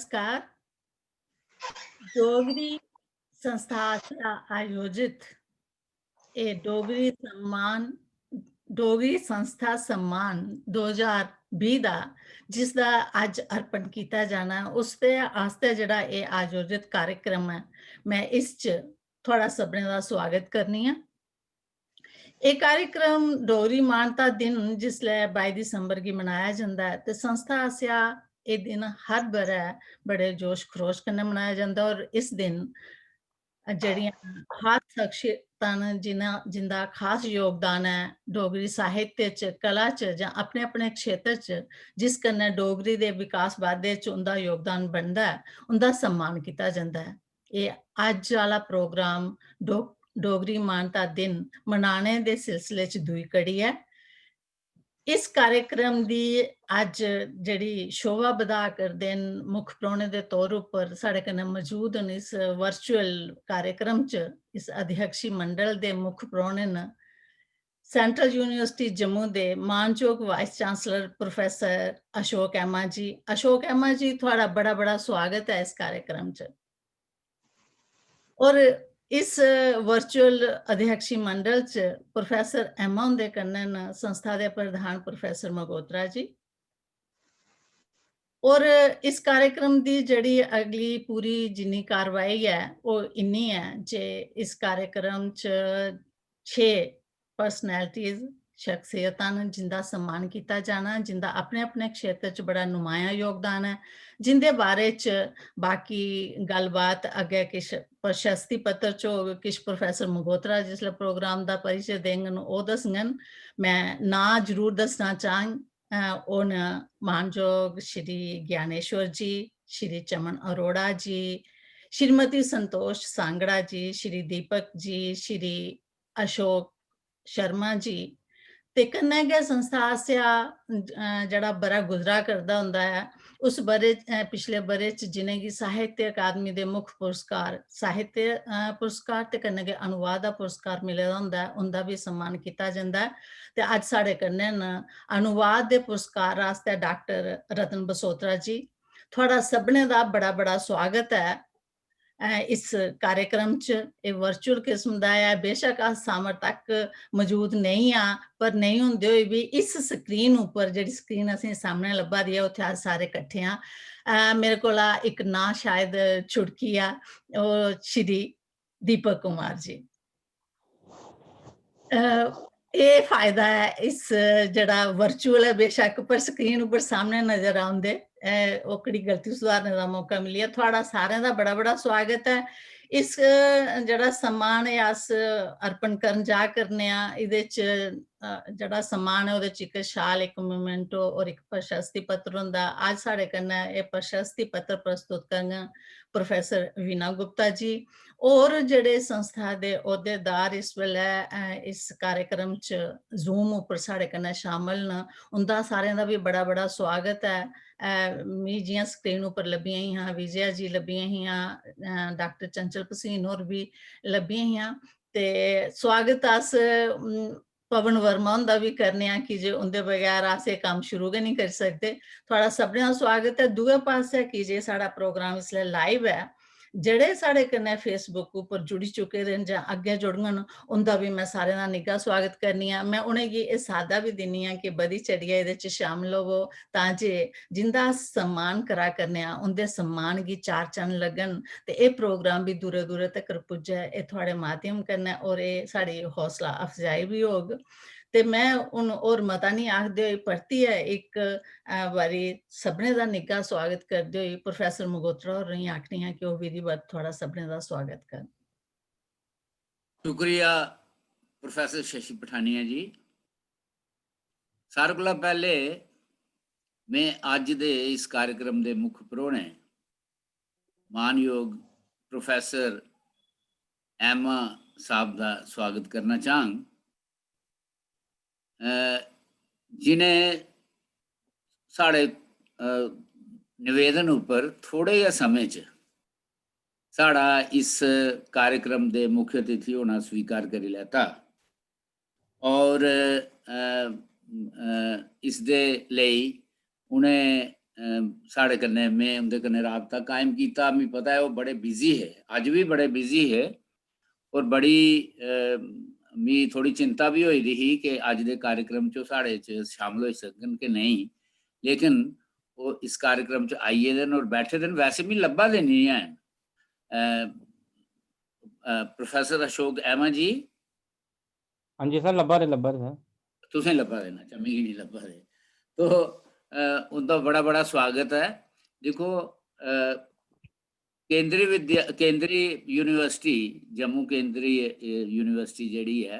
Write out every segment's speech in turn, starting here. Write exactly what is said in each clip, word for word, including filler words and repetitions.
नमस्कार। डोगरी संस्था आसेआ आयोजित एह् डोगरी सम्मान, डोगरी संस्था सम्मान दो ज्हार बीह् दा, जिसदा अज्ज अर्पण कीता जाना ऐ, उसदे आस्तै जेह्ड़ा एह् आयोजित कार्यक्रम ऐ, में इस च थुआढ़ा सभनें दा सुआगत करनी आं। एह् कार्यक्रम डोगरी मानता दिन, जिसलै बाई दिसंबर गी मनाया जंदा ऐ, ते संस्था आसेआ एह् दिन हर ब'रै बड़े जोश खरोश कन्नै मनाया जंदा ऐ। और इस दिन जेह्ड़ियां खास शख्सियतां न, जिन्ना, जिंदा खास योगदान ऐ डोगरी साहित्य च, कला च जां अपने-अपने क्षेत्र च, जिस कन्नै डोगरी दे विकास बाद्धे च उं'दा योगदान बनदा ऐ, उं'दा सम्मान कीता जंदा ऐ। एह् अज्ज आह्ला प्रोग्राम डो-, डोगरी मानता दिन मनाने दे सिलसिले च दूई कड़ी ऐ। इस कार्यक्रम दी अज्ज जेह्ड़ी शोभा बधा करदे न, मुक्ख परौह्ने दे तौर उप्पर साढ़े कन्नै मजूद न इस virtual कार्यक्रम च, इस अध्यक्षी मंडल दे मुक्ख परौह्ने न, Central University जम्मू दे मानजोग Vice Chancellor Professor अशोक ऐमा जी। अशोक ऐमा जी, थुआढ़ा बड़ा-बड़ा सुआगत ऐ इस कार्यक्रम च। और इस virtual अध्यक्षी मंडल च प्रोफेसर ऐमा हुंदे कन्नै न संस्था दे प्रधान प्रोफेसर मगोत्रा जी। और इस कार्यक्रम दी जेह्ड़ी अगली पूरी जिन्नी कारवाई ऐ, ओह् इन्नी ऐ जे इस कार्यक्रम च छे personalities, शख्सियतां न जिंदा सम्मान कीता जाना, जिंदा अपने-अपने क्षेत्र च बड़ा नुमायां योगदान ऐ, जिंदे बारे च बाकी गल्लबात अग्गै किश प्रशस्ति पत्र च होग, किश प्रोफेसर मगोत्रा जिसलै प्रोग्राम दा परिचय देङन, ओह् दस्सङन। में नांऽ जरूर दस्सना चाह्ङ, अ, ओह् न मानजोग श्री ज्ञानेश्वर जी, श्री चमन अरोड़ा जी, श्रीमती संतोष सांगड़ा जी, श्री दीपक जी, श्री अशोक शर्मा जी, ते कन्नै गै संस्था आसेआ, अ, जेह्ड़ा ब'रा गुजरा करदा होंदा ऐ, उस ब'रे, अ, पिछले ब'रे च जि'नेंगी साहित्य अकादमी दे मुक्ख पुरस्कार, साहित्य, अ, पुरस्कार ते कन्नै गै अनुवाद दा पुरस्कार मिले दा होंदा ऐ, उं'दा बी सम्मान कीता जंदा ऐ। ते अज्ज साढ़े कन्नै न अनुवाद दे पुरस्कार आस्तै डाक्टर रतन बसोत्रा जी। थुआढ़ा सभनें दा बड़ा-बड़ा सुआगत ऐ। अ, इस कार्यक्रम च, एह् virtual किस्म दा ऐ, बेशक अस सामर तक मजूद नेईं आं, पर नेईं होंदे होई बी इस screen उप्पर, जेह्ड़ी screen असें सामनै लब्भा दी ऐ, उत्थै अस सारे कट्ठे आं। अ, मेरे कोला इक नांऽ शायद छुड़की गेआ, ओह् श्री दीपक कुमार जी। अ, एह् फायदा ऐ इस, जेह्ड़ा virtual ऐ बेशक, पर screen उप्पर सामनै नजर औंदे। अ, ओह्कड़ी गलती सुधारने दा मौका मिली गेआ। थुआढ़ा सारें दा बड़ा-बड़ा सुआगत ऐ। इस, अ, जेह्ड़ा सम्मान एह् अस अर्पण करन जा करने आं, एह्दे च, अ, जेह्ड़ा सम्मान ऐ, ओह्दे च इक शाल, इक memento और इक प्रशस्ति पत्र होंदा। अज्ज साढ़े कन्नै एह् प्रशस्ति पत्र प्रस्तुत करङन प्रोफेसर वीना गुप्ता जी। होर जेह्ड़े संस्था दे ओह्देदार इस बेल्लै, अ, इस कार्यक्रम च Zoom उप्पर साढ़े कन्नै शामल न, उं'दा सारें दा बी बड़ा-बड़ा सुआगत ऐ। अ, मी जि'यां screen उप्पर लब्भियां हियां, विजया जी लब्भियां हियां, अ, डाक्टर चंचल भसीन होर बी लब्भियां हियां। ते सुआगत अस, उम, पवन वर्मा हुंदा बी करने आं, की जे उं'दे बगैर अस एह् कम्म शुरू गै निं करी सकदे। थुआढ़ा सभनें दा सुआगत ऐ। दूए पासै, की जे साढ़ा प्रोग्राम इसलै live ऐ, जेह्ड़े साढ़े कन्नै Facebook उप्पर जुड़ी चुके दे न जां अग्गें जुड़ङन, उं'दा बी में सारें दा निग्घा सुआगत करनी आं। में उ'नेंगी एह् साद्दा बी दिन्नी आं कि बधी चढ़ियै एह्दे च शामल होवो, तां जे जिं'दा अस सम्मान करा करने आं, उं'दे सम्मान गी चार चन्न लग्गन ते एह् प्रोग्राम बी दूरै-दूरै तक्कर पुज्जै। एह् थुआढ़े माध्यम कन्नै, और एह् साढ़ी हौसला अफजाई बी होग। ते में हून होर मता निं आखदे होई परतियै इक, अ, बारी सभनें दा निग्घा सुआगत करदे होई प्रोफेसर मगोत्रा होरें गी आखनी आं कि ओह् विधिवत थुआढ़ा सभनें दा सुआगत करन। शुक्रिया प्रोफेसर शशि पठानिया जी। सारें कोला पैह्ले में अज्ज दे इस कार्यक्रम दे मुक्ख परौह्ने मानयोग प्रोफेसर ऐमा साहब दा सुआगत करना चाह्ङ, अ, जि'नें साढ़े, अ, निवेदन उप्पर थोड़े गै समें च साढ़ा इस कार्यक्रम दे मुख्य अतिथि होना स्वीकार करी लैता। और, अ, अ, इसदे लेई उ'नें, साढ़े कन्नै, में उं'दे कन्नै राबता कायम कीता। मिगी पता ऐ ओह् बड़े बिजी हे, अज्ज बी बड़े बिजी हे, और बड़ी अ, मी थोड़ी चिंता बी होई दी ही कि अज्ज दे कार्यक्रम च ओह् साढ़े च शामिल होई सकङन कि नेईं, लेकिन ओह् इस कार्यक्रम च आई गेदे न और बैठे दे न। वैसे मी लब्भा दे निं हैन। अ, अ, प्रोफेसर अशोक ऐमा जी। हां जी सर, लब्भा दे, लब्भा दे सर। तुसें लब्भा दे ना? अच्छा, मिगी निं लब्भा दे। तो अ, उं'दा बड़ा बड़ा स्वागत ऐ। दिक्खो, अ, केंद्री विद्या केंद्री यूनिवर्सिटी, जम्मू केंद्री अ, यूनिवर्सिटी जेह्ड़ी ऐ,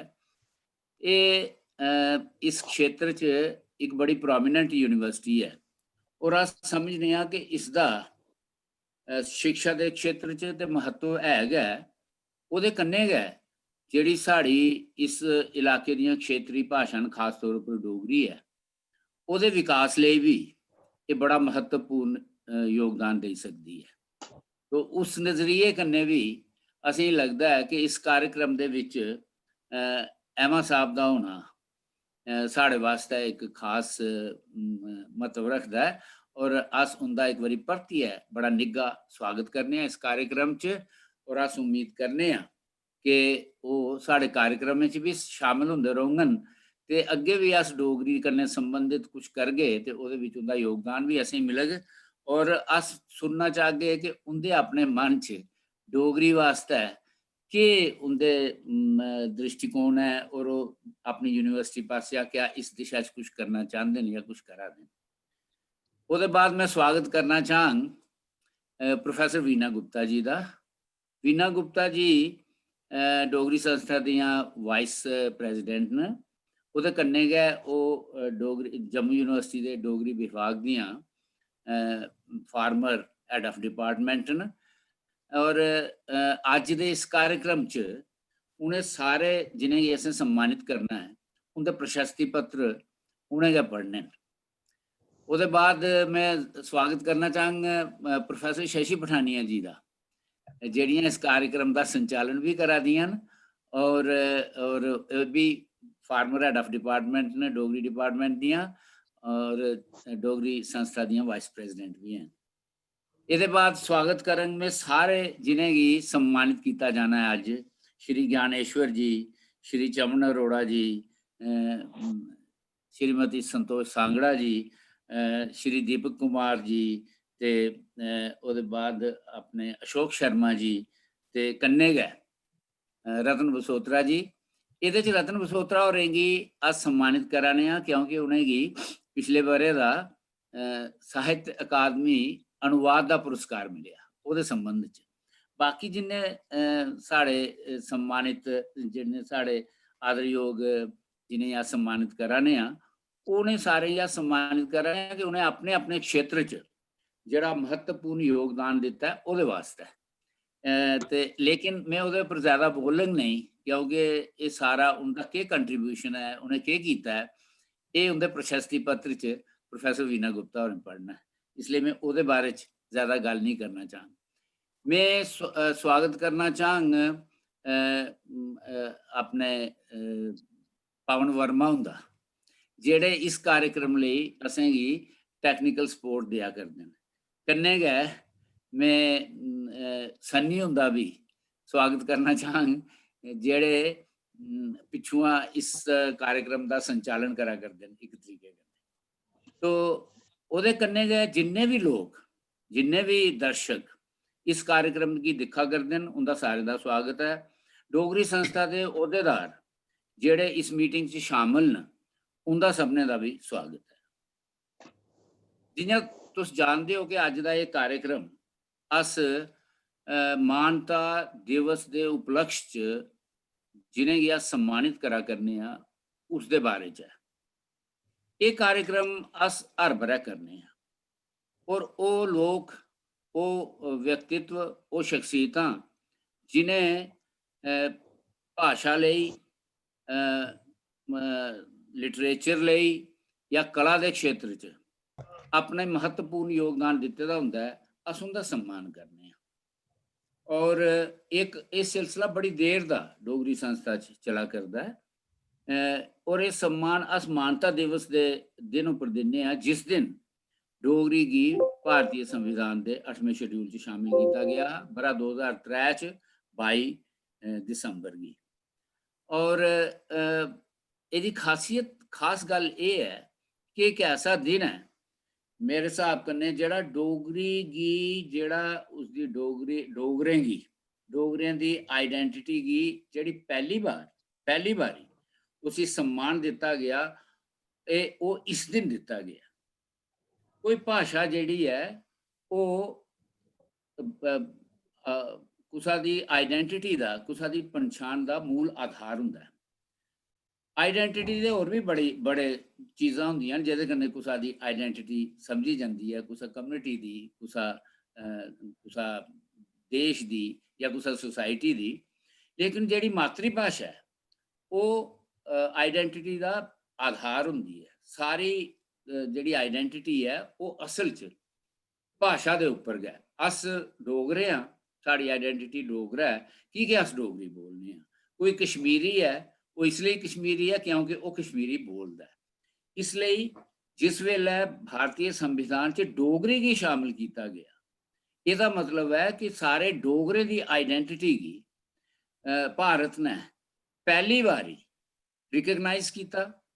एह् अ, इस क्षेत्र च इक बड़ी प्रोमिनेंट यूनिवर्सिटी ऐ, और अस समझने आं कि इसदा अ, शिक्षा दे क्षेत्र च ते म्हत्तव है गै, ओह्दे कन्नै गै जेह्ड़ी साढ़ी इस इलाके दियां क्षेत्री भाशां न, खास तौर उप्पर डोगरी ऐ, ओह्दे विकास लेई बी एह् बड़ा म्हत्तवपूर्ण अ, योगदान देई सकदी ऐ। तो उस नजरिए कन्नै बी असेंगी लगदा ऐ कि इस कार्यक्रम दे बिच अ, ऐमा साहब दा होना अ, साढ़े वास्तै इक खास अ, म-, म्हत्तव रखदा ऐ, और अस उं'दा इक बारी परतियै बड़ा निग्घा स्वागत करने आं इस कार्यक्रम च, और अस उम्मीद करने आं कि ओह् साढ़े कार्यक्रमें च बी शामिल होंदे रौह्ङन, ते अग्गें बी अस डोगरी कन्नै संबंधत कुछ करगे ते ओह्दे बिच उं'दा योगदान बी असेंगी मिलग, और अस सुनना चाहगे कि उं'दे अपने मन च डोगरी वास्तै केह् उं'दे, म, दृष्टिकोण ऐ, और ओह् अपनी यूनिवर्सिटी पासेआ क्या इस दिशा च कुछ करना चांह्दे न जां कुछ करा दे न। ओह्दे बाद में स्वागत करना चाहंग अ, प्रोफेसर वीना गुप्ता जी दा। वीना गुप्ता जी अ, डोगरी संस्था दियां वाइस प्रेसिडेंट न। ओह्दे कन्नै गै ओह् अ, डोगरी, जम्मू यूनिवर्सिटी दे डोगरी विभाग दियां फार्मर हेड ऑफ डिपार्टमेंट न, और अ, अज्ज दे इस कार्यक्रम च उ'नें सारे जिनेंगी असें सम्मानित करना ऐ, उं'दे प्रशस्ति पत्र उ'नें गै पढ़ने न। ओह्दे बाद में स्वागत करना चाहंग अ, प्रोफेसर शशि पठानिया जी दा, जेह्ड़ियां इस कार्यक्रम दा संचालन बी करा दियां न, और और एह् बी फार्मर हेड ऑफ डिपार्टमेंट न डोगरी डिपार्टमेंट दियां, और डोगरी संस्था दियां वाइस प्रेसिडेंट बी हैन। एह्दे बाद स्वागत करंग में सारे जिनेंगी सम्मानित कीता जाना ऐ अज्ज, श्री ज्ञानेश्वर जी, श्री चमन अरोड़ा जी, अ, श्रीमती संतोष सांगड़ा जी, अ, श्री दीपक कुमार जी, ते अ, ओह्दे बाद अपने अशोक शर्मा जी, ते कन्नै गै अ, रतन बसोत्रा जी। एह्दे च रतन बसोत्रा होरें गी अस सम्मानित करा ने आं, क्योंकि उ'नेंगी पिछले ब'रे दा अ, साहित्य अकादमी अनुवाद दा पुरस्कार मिलेआ, ओह्दे संबंध च। बाकी जिन्ने अ, साढ़े अ, सम्मानित, जिन्ने साढ़े आदरयोग, जिनेंगी अस सम्मानित करा ने आं, उ'नें सारें गी अस सम्मानित करा ने आं कि उ'नें अपने अपने क्षेत्र च जेह्ड़ा म्हत्तवपूर्ण योगदान दित्ता ऐ, ओह्दे वास्तै। अ, ते लेकिन में ओह्दे उप्पर ज्यादा बोलङ नेईं, क्योंकि एह् सारा उं'दा केह् कंट्रीब्यूशन ऐ, उ'नें केह् कीता ऐ, एह् उं'दे प्रशस्ति पत्र च प्रोफेसर वीना गुप्ता होरें पढ़ना ऐ, इसलेई में ओह्दे बारे च ज्यादा गल्ल नेईं करना चाह्ङ। में स्व-, अ, स्वागत करना चाह्ङ अ, म, अ, अपने अ, पवन वर्मा हुंदा, जेह्ड़े इस कार्यक्रम लेई असेंगी टेक्निकल सपोर्ट देआ करदे न। कन्नै गै में अ, सन्नी हुंदा बी स्वागत करना चाह्ङ, जेह्ड़े अम, पिच्छुआं इस कार्यक्रम दा संचालन करा करदे न इक तरीके कन्नै। तो ओह्दे कन्नै गै जिन्ने बी लोक, जिन्ने बी दर्शक इस कार्यक्रम गी दिक्खा करदे न, उं'दा सारें दा स्वागत ऐ। डोगरी संस्था दे ओह्देदार जेह्ड़े इस मीटिंग च शामिल न, उं'दा सभनें दा बी स्वागत ऐ। जि'यां तुस जानदे ओ कि अज्ज दा एह् कार्यक्रम अस अ, मानता दिवस दे उपलक्ष च जिनेंगी अस सम्मानित करा करने आं, उसदे बारे च ऐ। एह् कार्यक्रम अस हर ब'रै करने आं, और ओह् लोक, ओह् व्यक्तित्व, ओह् शख्सियतां जिनें अ, भाशा लेई, अ, म-, लिटरेचर लेई जां कला दे क्षेत्र च अपने म्हत्तवपूर्ण योगदान दित्ते दा होंदा ऐ, अस उं'दा सम्मान करने आं। और इक एह् सिलसिला बड़ी देर दा डोगरी संस्था च चला करदा ऐ। अ, और एह् सम्मान अस मानता दिवस दे दिन उप्पर दिन्ने आं, जिस दिन डोगरी गी भारतीय संविधान दे अठमें शेड्यूल च शामिल कीता गेआ हा। ब'रा दो ज्हार त्रै च बाई, अ, दिसंबर गी। और, अ, एह्दी खासियत, खास गल्ल एह् ऐ कि इक ऐसा दिन ऐ, मेरे स्हाब कन्नै, जेह्ड़ा डोगरी गी, जेह्ड़ा उसदी डोगरी, डोगरें गी, डोगरें दी identity गी जेह्ड़ी पैह्ली बार, पैह्ली बारी उसी सम्मान दित्ता गेआ, एह्, ओह् इस दिन दित्ता गेआ। कोई भाशा जेह्ड़ी ऐ, ओह्, अ, अ, कुसा दी identity दा, कुसा दी पंछान दा मूल आधार होंदा ऐ। Identity दे होर बी बड़ी, बड़े चीजां होंदियां न, जेह्दे कन्नै कुसा दी identity समझी जंदी ऐ, कुसा community दी, कुसा, अ, कुसा देश दी जां कुसा society दी। लेकिन जेह्ड़ी मातृभाशा ऐ, ओह्, अ, identity दा आधार होंदी ऐ। सारी, अ, जेह्ड़ी identity ऐ, ओह् असल च भाशा दे उप्पर गै। अस डोगरे आं, साढ़ी identity डोगरा ऐ, की के अस डोगरी बोलने आं। कोई कश्मीरी ऐ, ओह् इसलेई कश्मीरी ऐ क्योंकि ओह् कश्मीरी बोलदा ऐ। इसलेई जिस बेल्लै भारतीय संविधान च डोगरी गी शामिल कीता गेआ, एह्दा मतलब ऐ कि सारे डोगरें दी identity गी, अ, भारत ने पैह्ली बारी recognize कीता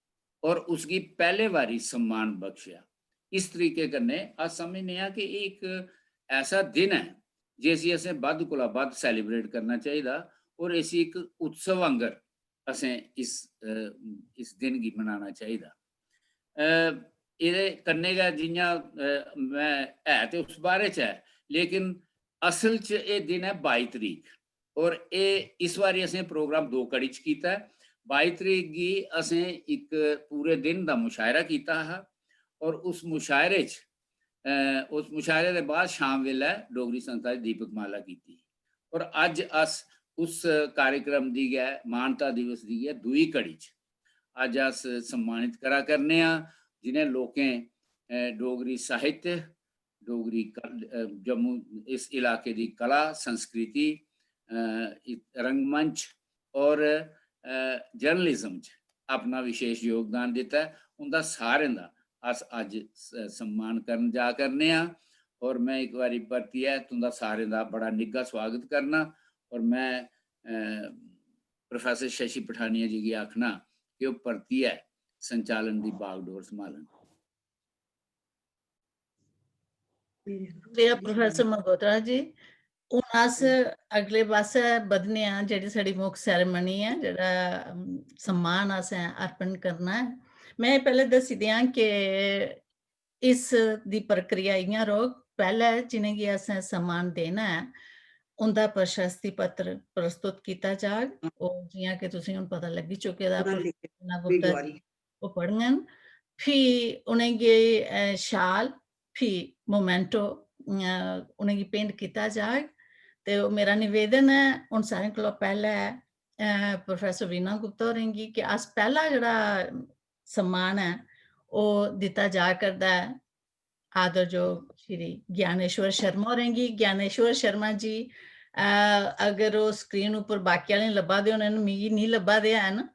और उसगी पैह्ले बारी सम्मान बख्शेआ। इस तरीके कन्नै अस समझने आं कि एह् इक ऐसा दिन ऐ जिसी असें बद्ध कोला बद्ध celebrate करना चाहिदा और इसी इक उत्सव आंगर असें इस, अ, इस दिन गी मनाना चाहिदा। अ, एह्दे कन्नै गै जि'यां, अ, में, है ते उस बारे च ऐ, लेकिन असल च एह् दिन ऐ बाई तरीक, और एह् इस बारी असें program दो कड़ी च कीता ऐ। बाई तरीक गी असें इक पूरे दिन दा मुशायरा कीता हा, और उस मुशायरे च, अ, उस मुशायरे दे बाद शाम बेल्लै डोगरी संस्था दी दीपक माला कीती, और अज्ज अस उस कार्यक्रम दी गै, मानता दिवस दी गै दूई कड़ी च अज्ज अस सम्मानित करा करने आं, जिनें लोकें, अ, डोगरी साहित्य, डोगरी कल-, अ, जम्मू, इस इलाके दी कला, संस्कृति, अ, इ-, रंगमंच और, अ, journalism च अपना विशेष योगदान दित्ता ऐ, उं'दा सारें दा अस अज्ज स-, सम्मान करन जा करने आं। और में इक बारी परतियै तुं'दा सारें दा बड़ा निग्घा स्वागत करना और में, अ, प्रोफेसर शशि पठानिया जी गी आखना कि ओह् परतियै संचालन दी बागडोर संभालन। शुक्रिया प्रोफेसर मगोत्रा जी। हून अस अगले पासै बधने आं, जेह्ड़ी साढ़ी मुक्ख ceremony ऐ, जेह्ड़ा, अम, सम्मान असें अर्पण करना ऐ। में पैह्लें दस्सी देआं कि इस दी प्रक्रिया इ'यां रौह्ग, पैह्लें जि'नेंगी असें सम्मान देना ऐ, उं'दा प्रशस्ति पत्र प्रस्तुत कीता जाग। ओह् जि'यां कि तुसें हून पता लग्गी चुके दा, प्रोफेसर वीणा गुप्ता जी ओह् पढ़ङन। फ्ही उ'नेंगी, अ, शाल, फ्ही memento, अ, उ'नेंगी भेंट कीता जाग। ते ओह् मेरा निवेदन ऐ, हून सारें कोला पैह्लें, अ, प्रोफेसर वीणा गुप्ता होरें गी कि अस पैह्ला जेह्ड़ा सम्मान ऐ, ओह् दित्ता जा करदा ऐ आदरजोग श्री ज्ञानेश्वर शर्मा होरें गी। ज्ञानेश्वर शर्मा जी, अ, अगर ओह् screen उप्पर बाकी आह्लें लब्भा दे होने न, मिगी निं लब्भा दे हैन,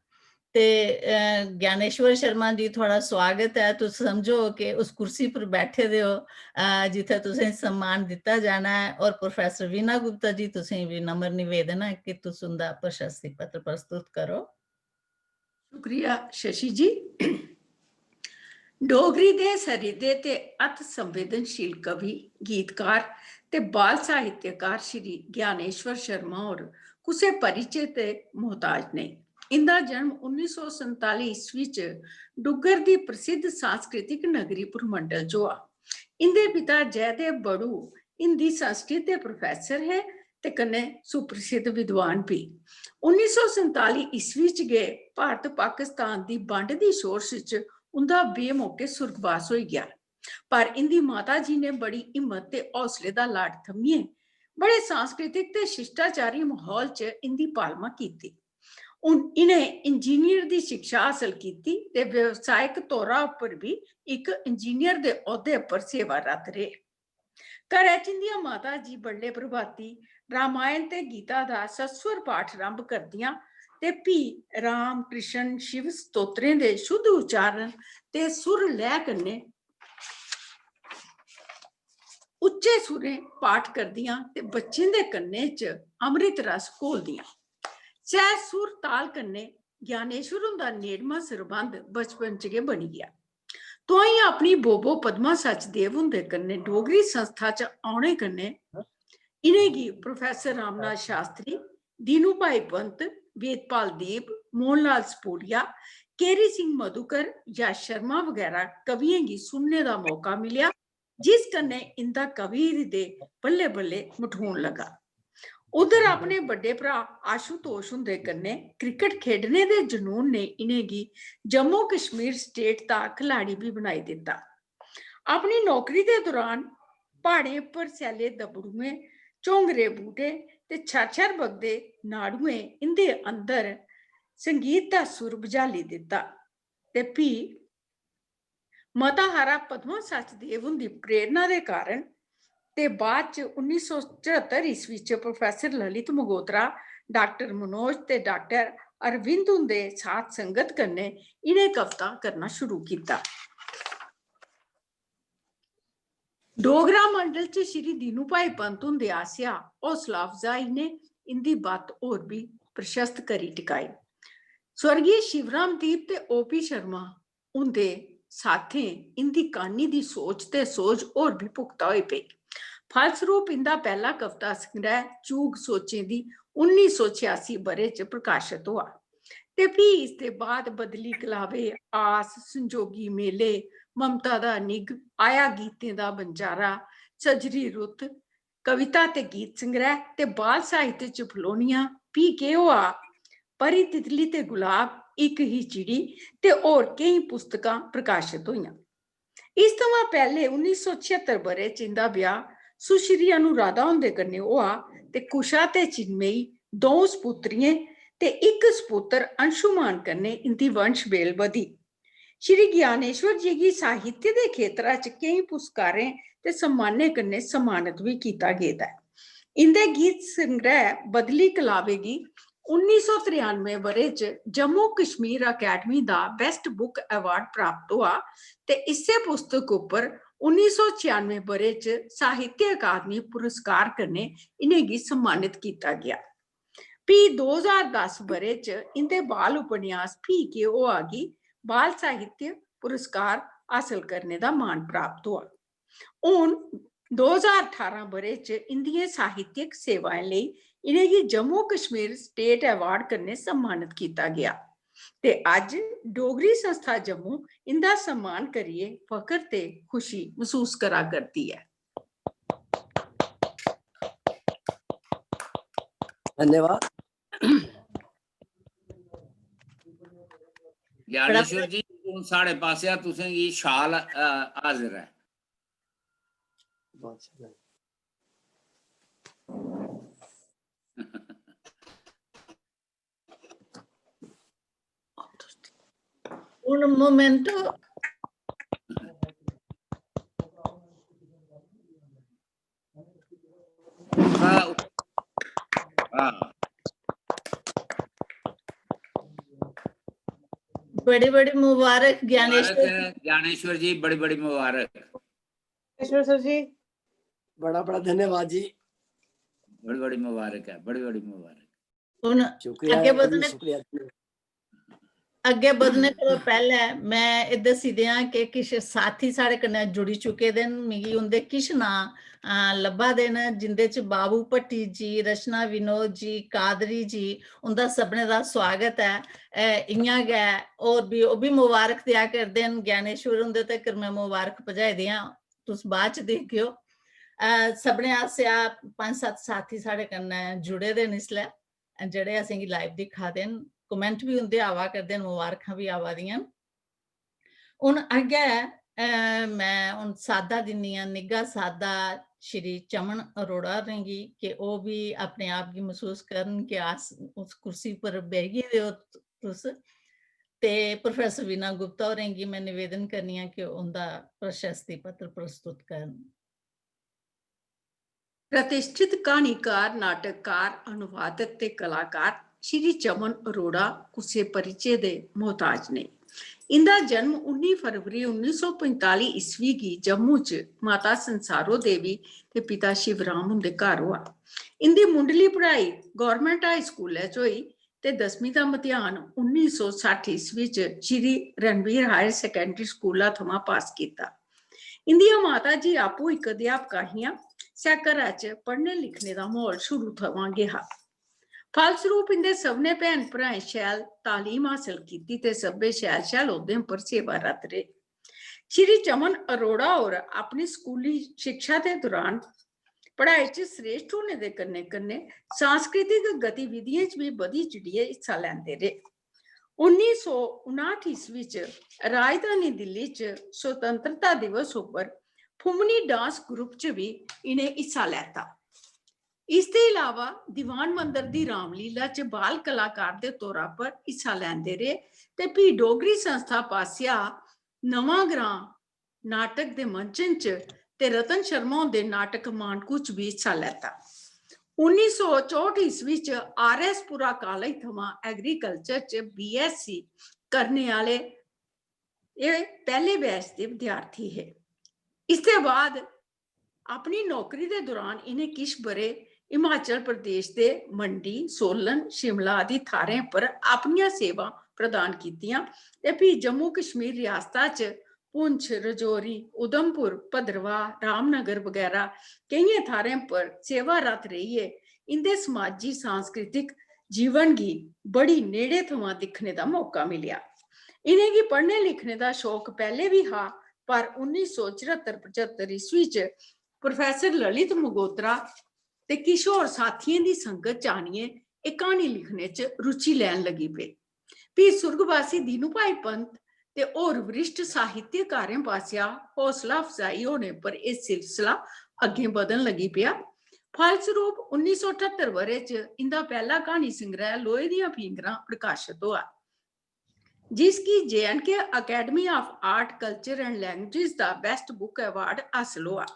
ते, अ, ज्ञानेश्वर शर्मा जी, थुआढ़ा स्वागत ऐ। तुस समझो कि उस कुर्सी पर बैठे दे ओ, अ, जित्थै तुसें सम्मान दित्ता जाना ऐ। और प्रोफेसर वीणा गुप्ता जी, तुसें विनम्र निवेदन ऐ कि तुस उं'दा प्रशस्ति पत्र प्रस्तुत करो। शुक्रिया शशि जी। डोगरी दे सरिदे ते अत संवेदनशील कवि, गीतकार ते बाल साहित्यकार श्री ज्ञानेश्वर शर्मा होर कुसै परिचे दे मोहताज नेईं। इंदा जन्म उन्नी सौ संताली ईस्वी च डुग्गर दी प्रसिद्ध सांस्कृतिक नगरी पुरमंडल च होआ। इंदे पिता जयदेव बड़ू हिंदी संस्कृत दे प्रोफेसर हे ते कन्नै सुप्रसिद्ध विद्वान बी। उन्नी सौ संताली ईस्वी च गै भारत पाकिस्तान दी बंड दी शोरश च उंदा बेमौके सुर्गवास होई गेआ। पर इंदी माता जी ने बड़ी हिम्मत ते हौसले दा लाड थम्मियै बड़े सांस्कृतिक ते शिष्टाचारी माहौल च इंदी पालमा कीती। उन-, इ'नें इंजीनियर दी शिक्षा हासल कीती ते व्यावसायिक तौरा उप्पर बी इक इंजीनियर दे औह्दे उप्पर सेवारत रेह्। घरै च इंदियां माता जी बडलै प्रभाती रामायण ते गीता दा सस्वर पाठ रंभ करदियां ते फ्ही राम, कृष्ण, शिव स्तोत्रें दे शुद्ध उच्चारण ते सुर लैऽ कन्नै उच्चे सुरें पाठ करदियां ते बच्चें दे कन्नें च अमृत रस घोलदियां। सैह् सुर ताल कन्नै ज्ञानेश्वर हुंदा नेड़मा सरबंध बचपन च गै बनी गेआ। तोआईं अपनी बोबो पद्मा सचदेव हुंदे कन्नै डोगरी संस्था च औने कन्नै इ'नेंगी प्रोफेसर रामनाथ शास्त्री, दीनू भाई पंत, वेदपाल दीप, मोहन लाल सपोडिया, केरी सिंह मधुकर या शर्मा बगैरा कवियें गी सुनने दा मौका मिलेआ, जिस कन्नै इं'दा कवि हृदय बल्लें-बल्लें मठोन लगा। उद्धर अपने बड्डे भ्राऽ आशुतोष हुंदे कन्नै क्रिकेट खेढने दे जुनून ने इ'नेंगी जम्मू कश्मीर स्टेट दा खिलाड़ी बी बनाई दित्ता। अपनी नौकरी दे दौरान प्हाड़ें पर सैल्ले दब्बड़ुएं, झोंगरे बूह्टे ते छर-छर बगदे नाड़ुएं इं'दे अंदर संगीत दा सुर बझाली दित्ता ते फ्ही मता हारा पद्मा सचदेव हुंदी प्रेरणा दे कारण ते बाद च उन्नी सौ चरहत्तर ईस्वी च प्रोफेसर ललित मगोत्रा, डाक्टर मनोज ते डाक्टर अरविंद हुंदे साथ संगत कन्नै इ'नें कवितां करना शुरू कीता। डोगरा मंडल च श्री दीनू भाई पंत हुंदे आसेआ हौसला अफजाई ने इं'दी बत्त होर बी प्रशस्त करी टकाई। स्वर्गीय शिवराम दीप ते ओ पी शर्मा हुंदे साथें इं'दी कानी दी सोच ते सोझ होर बी पुख्ता होई पेई। फलसरूप इं'दा पैह्ला कविता संग्रह चूग सोचें दी उन्नी सौ छेआसी ब'रे च प्रकाशत होआ ते फ्ही इसदे बाद बदली कलावे, आस, संजोगी मेले, ममता दा निग्घ, आया गीतें दा बंजारा, सजरी रुत्त, कविता ते गीत संग्रह ते बाल साहित्य च फलोनियां, फ्ही केह् होआ, परी तितली ते गुलाब, इक ही चिड़ी ते होर केईं पुस्तकां प्रकाशत होइयां। इस थमां पैह्ले उन्नी सौ छेहत्तर ब'रे च इं'दा ब्याह् सुश्री अनुराधा हुंदे कन्नै होआ ते कुशा ते चिन्मयी द'ऊं सपुत्रियें ते इक सपुत्तर अंशुमान कन्नै इं'दी वंश बेल बधी। श्री ज्ञानेश्वर जी गी साहित्य दे खेतरा च केईं पुरस्कारें ते सम्मानें कन्नै सम्मानत बी कीता गेदा ऐ। इं'दे गीत संग्रह बदली कलावे गी उन्नी सौ त्रेआनुए ब'रे च जम्मू कश्मीर अकैडमी दा Best Book Award प्राप्त होआ ते इस्सै पुस्तक उप्पर उन्नी सौ छेआनुए ब'रे च साहित्य अकादमी पुरस्कार कन्नै इ'नेंगी सम्मानत कीता गेआ। फ्ही दो ज्हार दस ब'रे च इं'दे बाल उपन्यास फ्ही केह् होआ गी बाल साहित्य पुरस्कार हासल करने दा मान प्राप्त होआ। हून दो ज्हार ठारां ब'रे च इं'दियें साहित्यक सेवाएं लेई इ'नेंगी जम्मू कश्मीर स्टेट अवार्ड कन्नै सम्मानत कीता गेआ ते अज्ज डोगरी संस्था जम्मू इं'दा सम्मान करियै फखर ते खुशी मसूस करा करदी ऐ। धन्यवाद। ज्ञानेश्वर जी, हून साढ़े पासेआ तुसेंगी शाल, अ, हाजिर ऐ। हून मोमेंटो। हाँ। हाँ। बड़ी बड़ी मुबारक ज्ञानेश्वर मुबारक है, ज्ञानेश्वर जी, बड़ी बड़ी मुबारक। ज्ञानेश्वर सर जी। बड़ा बड़ा धन्यवाद जी। बड़ी बड़ी मुबारक है, बड़ी बड़ी मुबारक। हून शुक्रिया अग्गें जी, बधने शुक्रिया जी। अग्गें बधने कोला पैह्ले मैं एह् दस्सी देआं कि किश साथी साढ़े कन्नै जुड़ी चुके दे न। मिगी उं'दे किश नांऽ, अ, लब्भा दे न, जिं'दे च बाबू भट्टी जी, रचना विनोद जी, कादरी जी, उं'दा सभनें दा सुआगत ऐ। अ, इ'यां गै होर बी, ओह् बी मुबारक देआ करदे न। ज्ञानेश्वर हुंदे तगर मैं मुबारक पजाई देआं, तुस बाद च दिक्खेओ। अ, सभनें आसेआ पंज सत्त साथी साढ़े कन्नै जुड़े दे न इसलै, जेह्ड़े असेंगी live दिक्खा दे न। Comment बी उं'दे आवा करदे न, मुबारखां बी आवा दियां न। हून अग्गै, अ, मैं हून साद्दा दिन्नी आं, निग्घा साद्दा श्री चमन अरोड़ा होरें गी कि ओह् बी अपने आप गी मसूस करन कि अस उस कुर्सी पर बेही गेदे ओ तुस। ते प्रोफेसर वीणा गुप्ता होरें गी मैं निवेदन करनी आं कि उं'दा प्रशस्ति पत्र प्रस्तुत करन। प्रतिष्ठित क्हानीकार, नाटककार, अनुवादक ते कलाकार श्री चमन अरोड़ा कुसै परिचे दे मोहताज नेईं। इंदा जन्म उन्नी फरवरी उन्नी सौ पंजताली ईस्वी गी जम्मू च माता संसारो देवी ते पिता शिवराम हुंदे घर होआ। इंदी मुंढली पढ़ाई गवर्नमेंट हाई स्कूलै च होई ते दसमीं दा मतेआन उन्नी सौ सट्ठ ईस्वी च श्री रणवीर हायर सकैंडरी स्कूला थमां पास कीता। इंदियां माता जी आपूं इक अध्यापका हियां। सै घरा च पढ़ने लिखने दा म्हौल शुरू थमां गै हा। फलसरूप इंदे सभनें भैन भ्राएं शैल तालीम हासल कीती ते सब्भै शैल शैल औह्दें पर सेवारत रेह्। श्री चमन अरोड़ा होर अपनी स्कूली शिक्षा दे दौरान पढ़ाई च श्रेष्ठ होने दे कन्नै कन्नै सांस्कृतिक गतिविधियें च बी बधी चढ़ियै हिस्सा लैंदे रेह्। उन्नी सौ उनाठ ईस्वी च राजधानी दिल्ली च स्वतंत्रता दिवस उप्पर फुमनी डांस ग्रुप च बी इ'नें हिस्सा लैता। इसदे इलावा दीवान मंदर दी रामलीला च बाल कलाकार दे तौरा पर हिस्सा लैंदे रेह् ते फ्ही डोगरी संस्था पासेआ नमां ग्रां नाटक दे मंचन च ते रतन शर्मा हुंदे नाटक मानकू च बी हिस्सा लैता। उन्नी सौ चौंठ ईस्वी च आर एस पुरा कालेज थमां एग्रीकल्चर च बी एस सी करने आह्ले एह् पैह्ले बैच दे विद्यार्थी हे। इसदे बाद अपनी नौकरी दे दौरान इ'नें किश ब'रे हिमाचल प्रदेश दे मंडी, सोलन, शिमला आदि थाह्‌रें पर अपनियां सेवां प्रदान कीतियां ते फ्ही जम्मू कश्मीर रियासता च पुंछ, रजौरी, उधमपुर, भद्रवाह, रामनगर बगैरा केइयें थाह्‌रें पर सेवारत रेहियै इं'दे समाजी सांस्कृतिक जीवन गी बड़ी नेड़े थमां दिक्खने दा मौका मिलेआ। इ'नेंगी पढ़ने लिखने दा शौक पैह्‌ले बी हा, पर उन्नी सौ चरह्त्तर पचह्त्तर ईस्वी च प्रोफेसर ललित मगोत्रा ते किश होर साथियें दी संगत च आनियै एह् क्हानी लिखने च रुचि लैन लगी पे। फ्ही सुर्गवासी दीनू भाई पंत ते होर वरिष्ठ साहित्यकारें पासेआ हौसला अफजाई होने पर एह् सिलसिला अग्गें बधन लगी पेआ। फलसरूप उन्नी सौ ठत्तर ब'रे च इं'दा पैह्‌ला क्हानी संग्रैह लोहे दियां फींगरां प्रकाशत होआ, जिसगी J and K Academy of Art, Culture and Languages दा Best Book Award हासल होआ।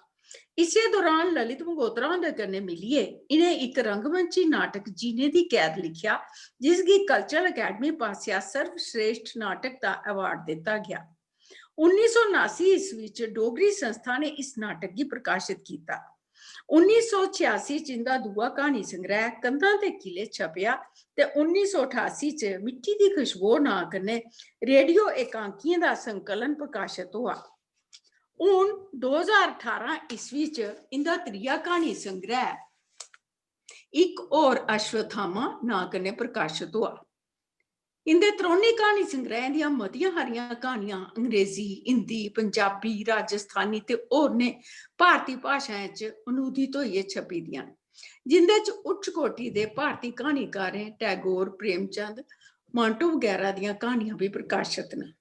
इस्सै दौरान ललित मगोत्रा हुंदे कन्नै मिलियै इ'नें इक रंगमंची नाटक जीने दी कैद लिखेआ, जिसगी कल्चरल अकैडमी पासेआ सर्वश्रेष्ठ नाटक दा अवार्ड दित्ता गेआ। उन्नी सौ नासी ईस्वी च डोगरी संस्था ने इस नाटक गी प्रकाशत कीता। उन्नी सौ छेआसी च इं'दा दूआ क्हानी संग्रैह कंधां ते किले छपेआ ते उन्नी सौ ठासी च मिट्टी दी खुशबू नांऽ कन्नै रेडियो एकांकियें दा संकलन प्रकाशत होआ। हून दो ज्हार ठारां ईस्वी च इं'दा त्रीया क्हानी संग्रैह इक होर अश्वत्थामा नांऽ कन्नै प्रकाशत होआ। इं'दे त्रौनें क्हानी संग्रैहें दियां मतियां हारियां क्हानियां अंग्रेजी, हिंदी, पंजाबी, राजस्थानी ते होरनें भारती भाशाएं च अनूदित होइयै छपी दियां न, जिं'दे च उच्च कोटि दे भारती क्हानीकारें टैगोर, प्रेमचंद, मांटो बगैरा दियां क्हानियां बी प्रकाशत न।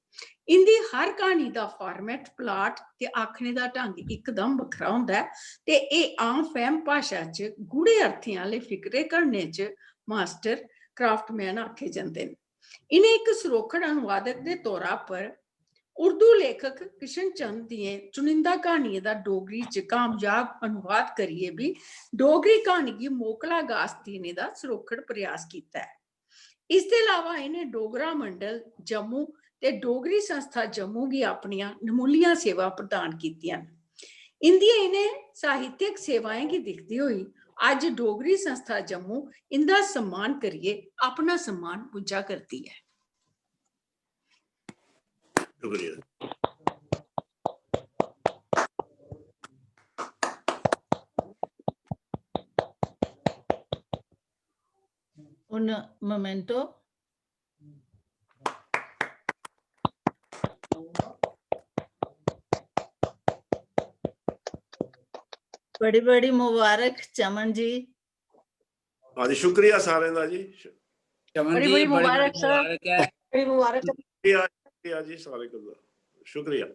इं'दी हर क्हानी दा format, plot ते आखने दा ढंग इकदम बक्खरा होंदा ऐ ते एह् आम फैह्म भाशा च गूढ़े अर्थें आह्‌ले फिकरे घड़ने च master craftsman आखे जंदे न। इ'नें इक सरोखड़ अनुवादक दे तौरा पर उर्दू लेखक किशन चंद दियें चुनिंदा क्हानियें दा डोगरी च कामयाब अनुवाद करियै बी डोगरी क्हानी गी मोकला गास देने दा सरोखड़ प्रयास कीता ऐ। इसदे अलावा इ'नें डोगरा मंडल जम्मू ते डोगरी संस्था जम्मू गी अपनियां नमुल्लियां सेवां प्रदान कीतियां न। इं'दियें इ'नें साहित्यक सेवाएं गी दिखदे होई अज्ज डोगरी संस्था जम्मू इं'दा सम्मान करियै अपना सम्मान बुज्झा करदी ऐ। शुक्रिया। उन memento। बड़ी बड़ी मुबारक चमन जी। हाँ जी, शुक्रिया सारें दा जी। चमन बड़ी जी बड़ी बड़ी मुबारक सर। मुबारक है। बड़ी मुबारक। शुक्रिया, शुक्रिया जी सारें का, शुक्रिया।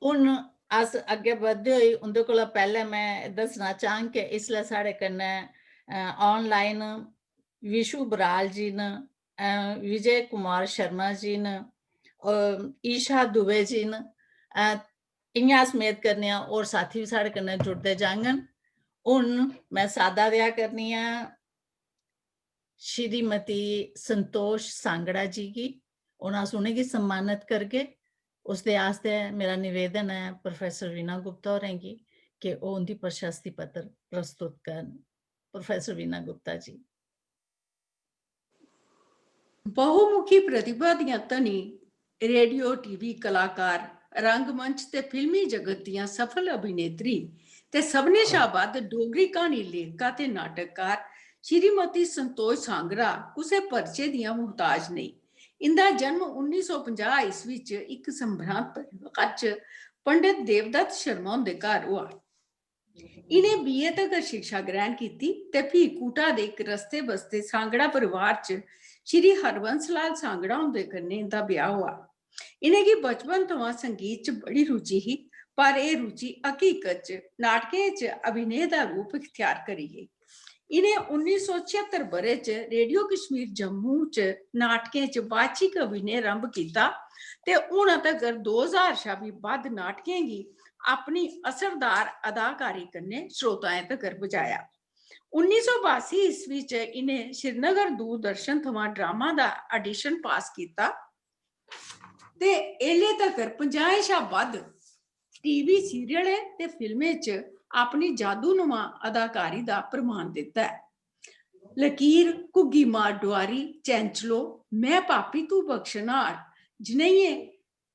हून अस अग्गें बधदे होई उं'दे कोला पैह्‌लें में दस्सना चाह्ङ कि इसलै साढ़े कन्नै ऑनलाइन विशु बराल जी न, अ, विजय कुमार शर्मा जी न, अ, ईशा दुबे जी न। अ, इ'यां अस मेद करने आं होर साथी बी साढ़े कन्नै जुड़दे जाङन। हून में साद्दा देआ करनी आं श्रीमती संतोष सांगड़ा जी गी। हून अस उ'नेंगी सम्मानत करगे। उसदे आस्तै मेरा निवेदन ऐ प्रोफेसर वीणा गुप्ता होरें गी कि ओह् उं'दी प्रशस्ति पत्र प्रस्तुत करन। प्रोफेसर वीणा गुप्ता जी। बहुमुखी प्रतिभा दियां धनी, रेडियो, टीवी कलाकार, रंगमंच ते फिल्मी जगत दियां सफल अभिनेत्री ते सभनें शा बद्ध डोगरी क्हानी लेखका ते नाटककार श्रीमती संतोष सांगरा कुसै परिचे दियां मुहताज नेईं। इं'दा जन्म उन्नी सौ पंजाह् ईस्वी च इक संभ्रांत परिवार च पंडित देवदत्त शर्मा हुंदे घर होआ। इ'नें बीए तगर शिक्षा ग्रहण कीती ते फ्ही कूटा दे इक रस्ते बसदे सांगड़ा परिवार च श्री हरबंस लाल सांगड़ा हुंदे कन्नै इं'दा ब्याह् होआ। इ'नेंगी बचपन थमां संगीत च बड़ी रुचि ही, पर एह् रुचि हकीकत च नाटकें च अभिनय दा रूप इख्तियार करी गेई। इ'नें उन्नी सौ छिहत्तर ब'रे च रेडियो कश्मीर जम्मू च नाटकें च वाचिक अभिनय रंभ कीता ते हून तगर दो ज्हार शा बी बद्ध नाटकें गी अपनी असरदार अदाकारी कन्नै श्रोताएं तगर पजाया। उन्नी सौ बासी ईस्वी च इ'नें श्रीनगर दूरदर्शन थमां ड्रामा दा audition pass कीता ते एल्ले तगर पंजाहें शा बद्ध टीवी सीरियलें ते फिल्में च अपनी जादूनुमा अदाकारी दा प्रमाण दित्ता ऐ। लकीर, घुग्गी मार डुआरी, चैंचलो, में पापी तू बख्शनहार जनेहियें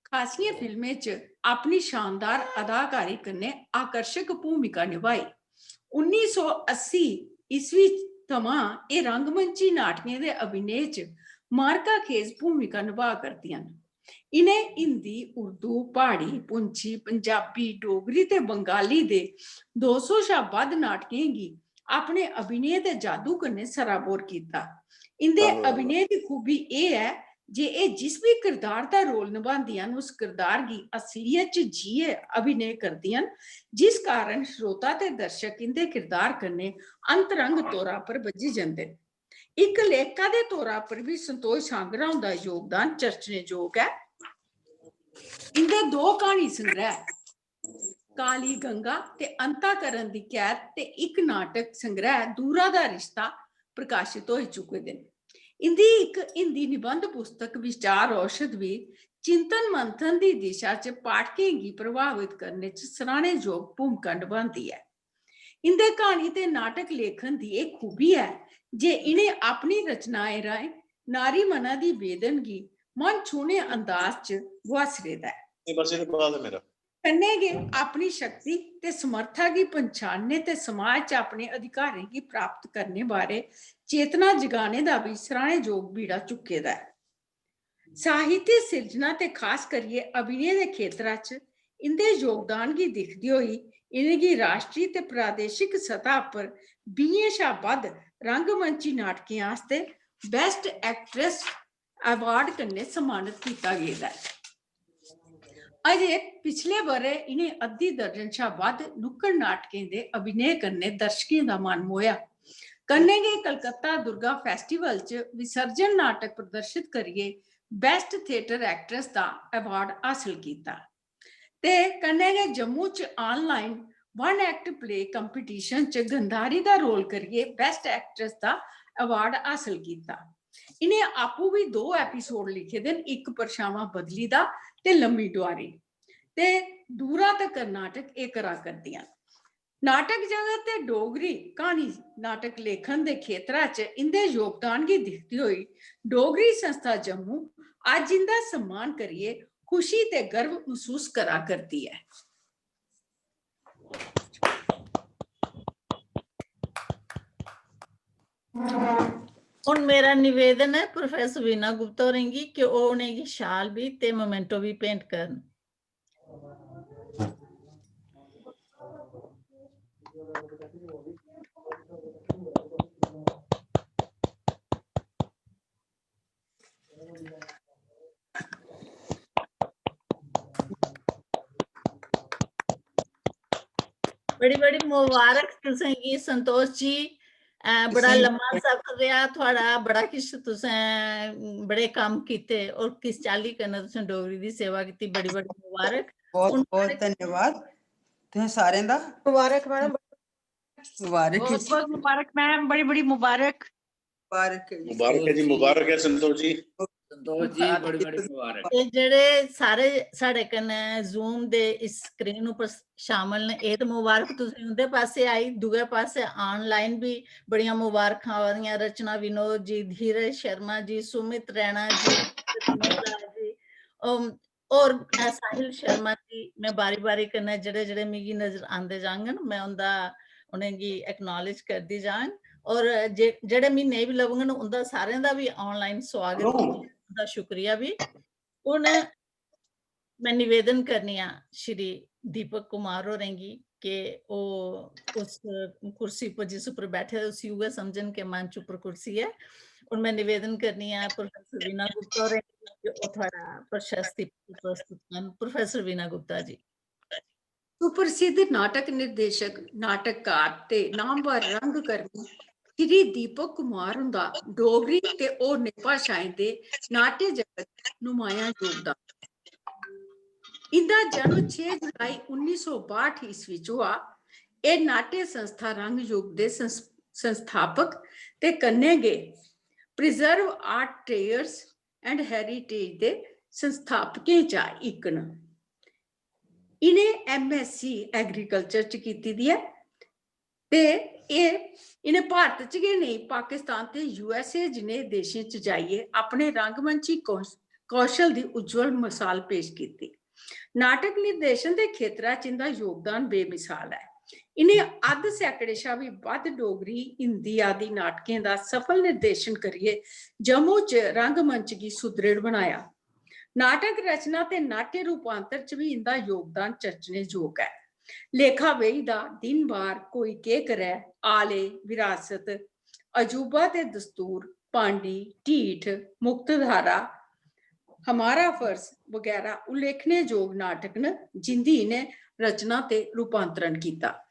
खासियें फिल्में च अपनी शानदार अदाकारी कन्नै आकर्शक भूमिका नभाई। उन्नी सौ अस्सी ईस्वी थमां एह् रंगमंची नाटकें दे अभिनय च मारका खेज भूमिका नभा करदियां न। इ'नें हिंदी, उर्दू, प्हाड़ी, पुंछी, पंजाबी, डोगरी ते बंगाली दे दो सौ शा बद्ध नाटकें गी अपने अभिनय दे जादू कन्नै सराबोर कीता। इं'दे अभिनय दी खूबी एह् ऐ जे एह् जिस बी किरदार दा रोल नभांदियां न, उस किरदार गी असलियत च जियै अभिनय करदियां न, जिस कारण श्रोता ते दर्शक इं'दे किरदार कन्नै अंतरंग तौरा पर बज्झी जंदे न। इक लेखका दे तौरा पर बी संतोष सांगरा हुंदा योगदान चर्चने जोग ऐ। इं'दे दो क्हानी संग्रैह काली गंगा ते अंताकरण दी कैद ते इक नाटक संग्रैह दूरा दा रिश्ता प्रकाशत होई चुके दे न। इं'दी इक हिंदी निबंध पुस्तक विचार औषध बी चिंतन मंथन दी दिशा च पाठकें गी प्रभावत करने च सराहने जोग भूमिका नभांदी ऐ। इं'दे क्हानी ते नाटक लेखन दी एह् खूबी ऐ जे इ'नें अपनी रचनाएं राहें नारी मना दी वेदन गी मन छूह्ने अंदाज च गुहासरे दा ऐ। एह् बस एह्दे बाद ऐ मेरा। कन्नै गै अपनी शक्ति ते समर्था गी पंछानने ते समाज च अपने अधिकारें गी प्राप्त करने बारै चेतना जगाने दा बी सराहने जोग बीड़ा चुक्के दा ऐ। साहित्य सिरजना ते खास करियै अभिनय दे खेतरा च इं'दे योगदान गी दिखदे होई इ'नेंगी राश्ट्री ते प्रादेशिक सतह पर बीहें शा बद्ध रंगमंची नाटकें आस्तै Best Actress Award कन्नै सम्मानत कीता गेदा ऐ। अजें पिछले ब'रै इ'नें अद्धी दर्जन शा बद्ध नुक्कड़ नाटकें दे अभिनय कन्नै दर्शकें दा मन मोहेआ। कन्नै गै कलकत्ता दुर्गा festival च विसर्जन नाटक प्रदर्शत करियै Best Theatre Actress दा award हासल कीता ते कन्नै गै जम्मू च online one act play competition च गंधारी दा role करियै Best Actress दा award हासल कीता। इ'नें आपूं बी दो episode लिखे दे न, इक परछामां बदली दा ते लम्मी डुआरी, ते दूरा तकर नाटक एह् करा करदियां न। नाटक जगत ते डोगरी क्हानी नाटक लेखन दे खेतरा च इं'दे योगदान गी दिखदे होई डोगरी संस्था जम्मू अज्ज इं'दा सम्मान करियै खुशी ते गर्व मसूस करा करदी ऐ। हून मेरा निवेदन ऐ प्रोफेसर वीणा गुप्ता होरें गी कि ओह् उ'नेंगी शाल बी ते memento बी भेंट करन। बड़ी बड़ी मुबारक तुसें गी संतोष जी। अ, बड़ा लम्मा सफर रेहा थुआढ़ा, बड़ा किश तुसें, बड़े कम्म कीते और किस चाल्ली कन्नै तुसें डोगरी दी सेवा कीती। बड़ी बड़ी मुबारक। बहुत बहुत धन्यवाद। तुसें सारें दा मुबारक मैडम। मुबारक बहुत बहुत मुबारक मैम, बड़ी बड़ी मुबारक। मुबारक मुबारक है जी, मुबारक है संतोष जी। संतोष जी, बड़ी बड़ी मुबारक। ते जेह्ड़े सारे साढ़े कन्नै Zoom दे इस screen उप्पर शामिल न, एह् ते मुबारक तुसें उं'दे पासै आई, दूए पासै online बी बड़ियां मुबारखां आवा दियां। रचना विनोद जी, धीरज शर्मा जी, सुमित रैणा जी, सुमित राज जी, अम, और, अ, साहिल शर्मा जी, में बारी-बारी कन्नै जेह्ड़े-जेह्ड़े मिगी नजर आंदे जाङन, में उं'दा, उ'नेंगी acknowledge करदी जाङ। और जे-, जेह्ड़े मिगी नेईं बी लभङन, उं'दा सारें दा बी online सुआगत, उं'दा शुक्रिया बी। हून में निवेदन करनी आं श्री दीपक कुमार होरें गी कि ओह् उस कुर्सी पर, जिस उप्पर बैठे दे, उसी उ'ऐ समझन कि मंच उप्पर कुर्सी ऐ। हून में निवेदन करनी आं प्रोफेसर वीना गुप्ता होरें गी कि ओह् थुआढ़ा प्रशस्ति पत्र प्रस्तुत करन। प्रोफेसर वीना गुप्ता जी। सुप्रसिद्ध नाटक निर्देशक, नाटककार ते नामवर रंगकर्मी श्री दीपक कुमार हुंदा डोगरी ते होरनें भाशाएं दे नाट्य जगत च नुमायां योगदान। इंदा जन्म छे जुलाई उन्नी सौ बाहठ ईस्वी च होआ। एह् नाट्य संस्था रंग युग दे संस-, संस्थापक ते कन्नै गै Preserve Art Trails and Heritage दे संस्थापकें चा इक न। इ'नें M S C Agriculture च कीती दी ऐ ते एह् इ'नें भारत च गै नेईं, पाकिस्तान ते U S A जनेह् देशें च जाइयै अपने रंगमंची कौश-, कौशल दी उज्जवल मसाल पेश कीती। नाटक निर्देशन दे खेतरा च इं'दा योगदान बेमिसाल ऐ। इ'नें अद्ध सैकड़े शा बी बद्ध डोगरी, हिंदी आदि नाटकें दा सफल निर्देशन करियै जम्मू च रंगमंच गी सुदृढ़ बनाया। नाटक रचना ते नाट्य रूपांतर च बी इं'दा योगदान चर्चने जोग ऐ। लेखा बेही दा, दिन बार, कोई केह् करै, आले, विरासत, अजूबा ते दस्तूर, पांडी, ढीठ, मुक्तधारा, हमारा फर्ज बगैरा उल्लेखने जोग नाटक न, जिंदी इ'नें रचना ते रूपांतरण कीता।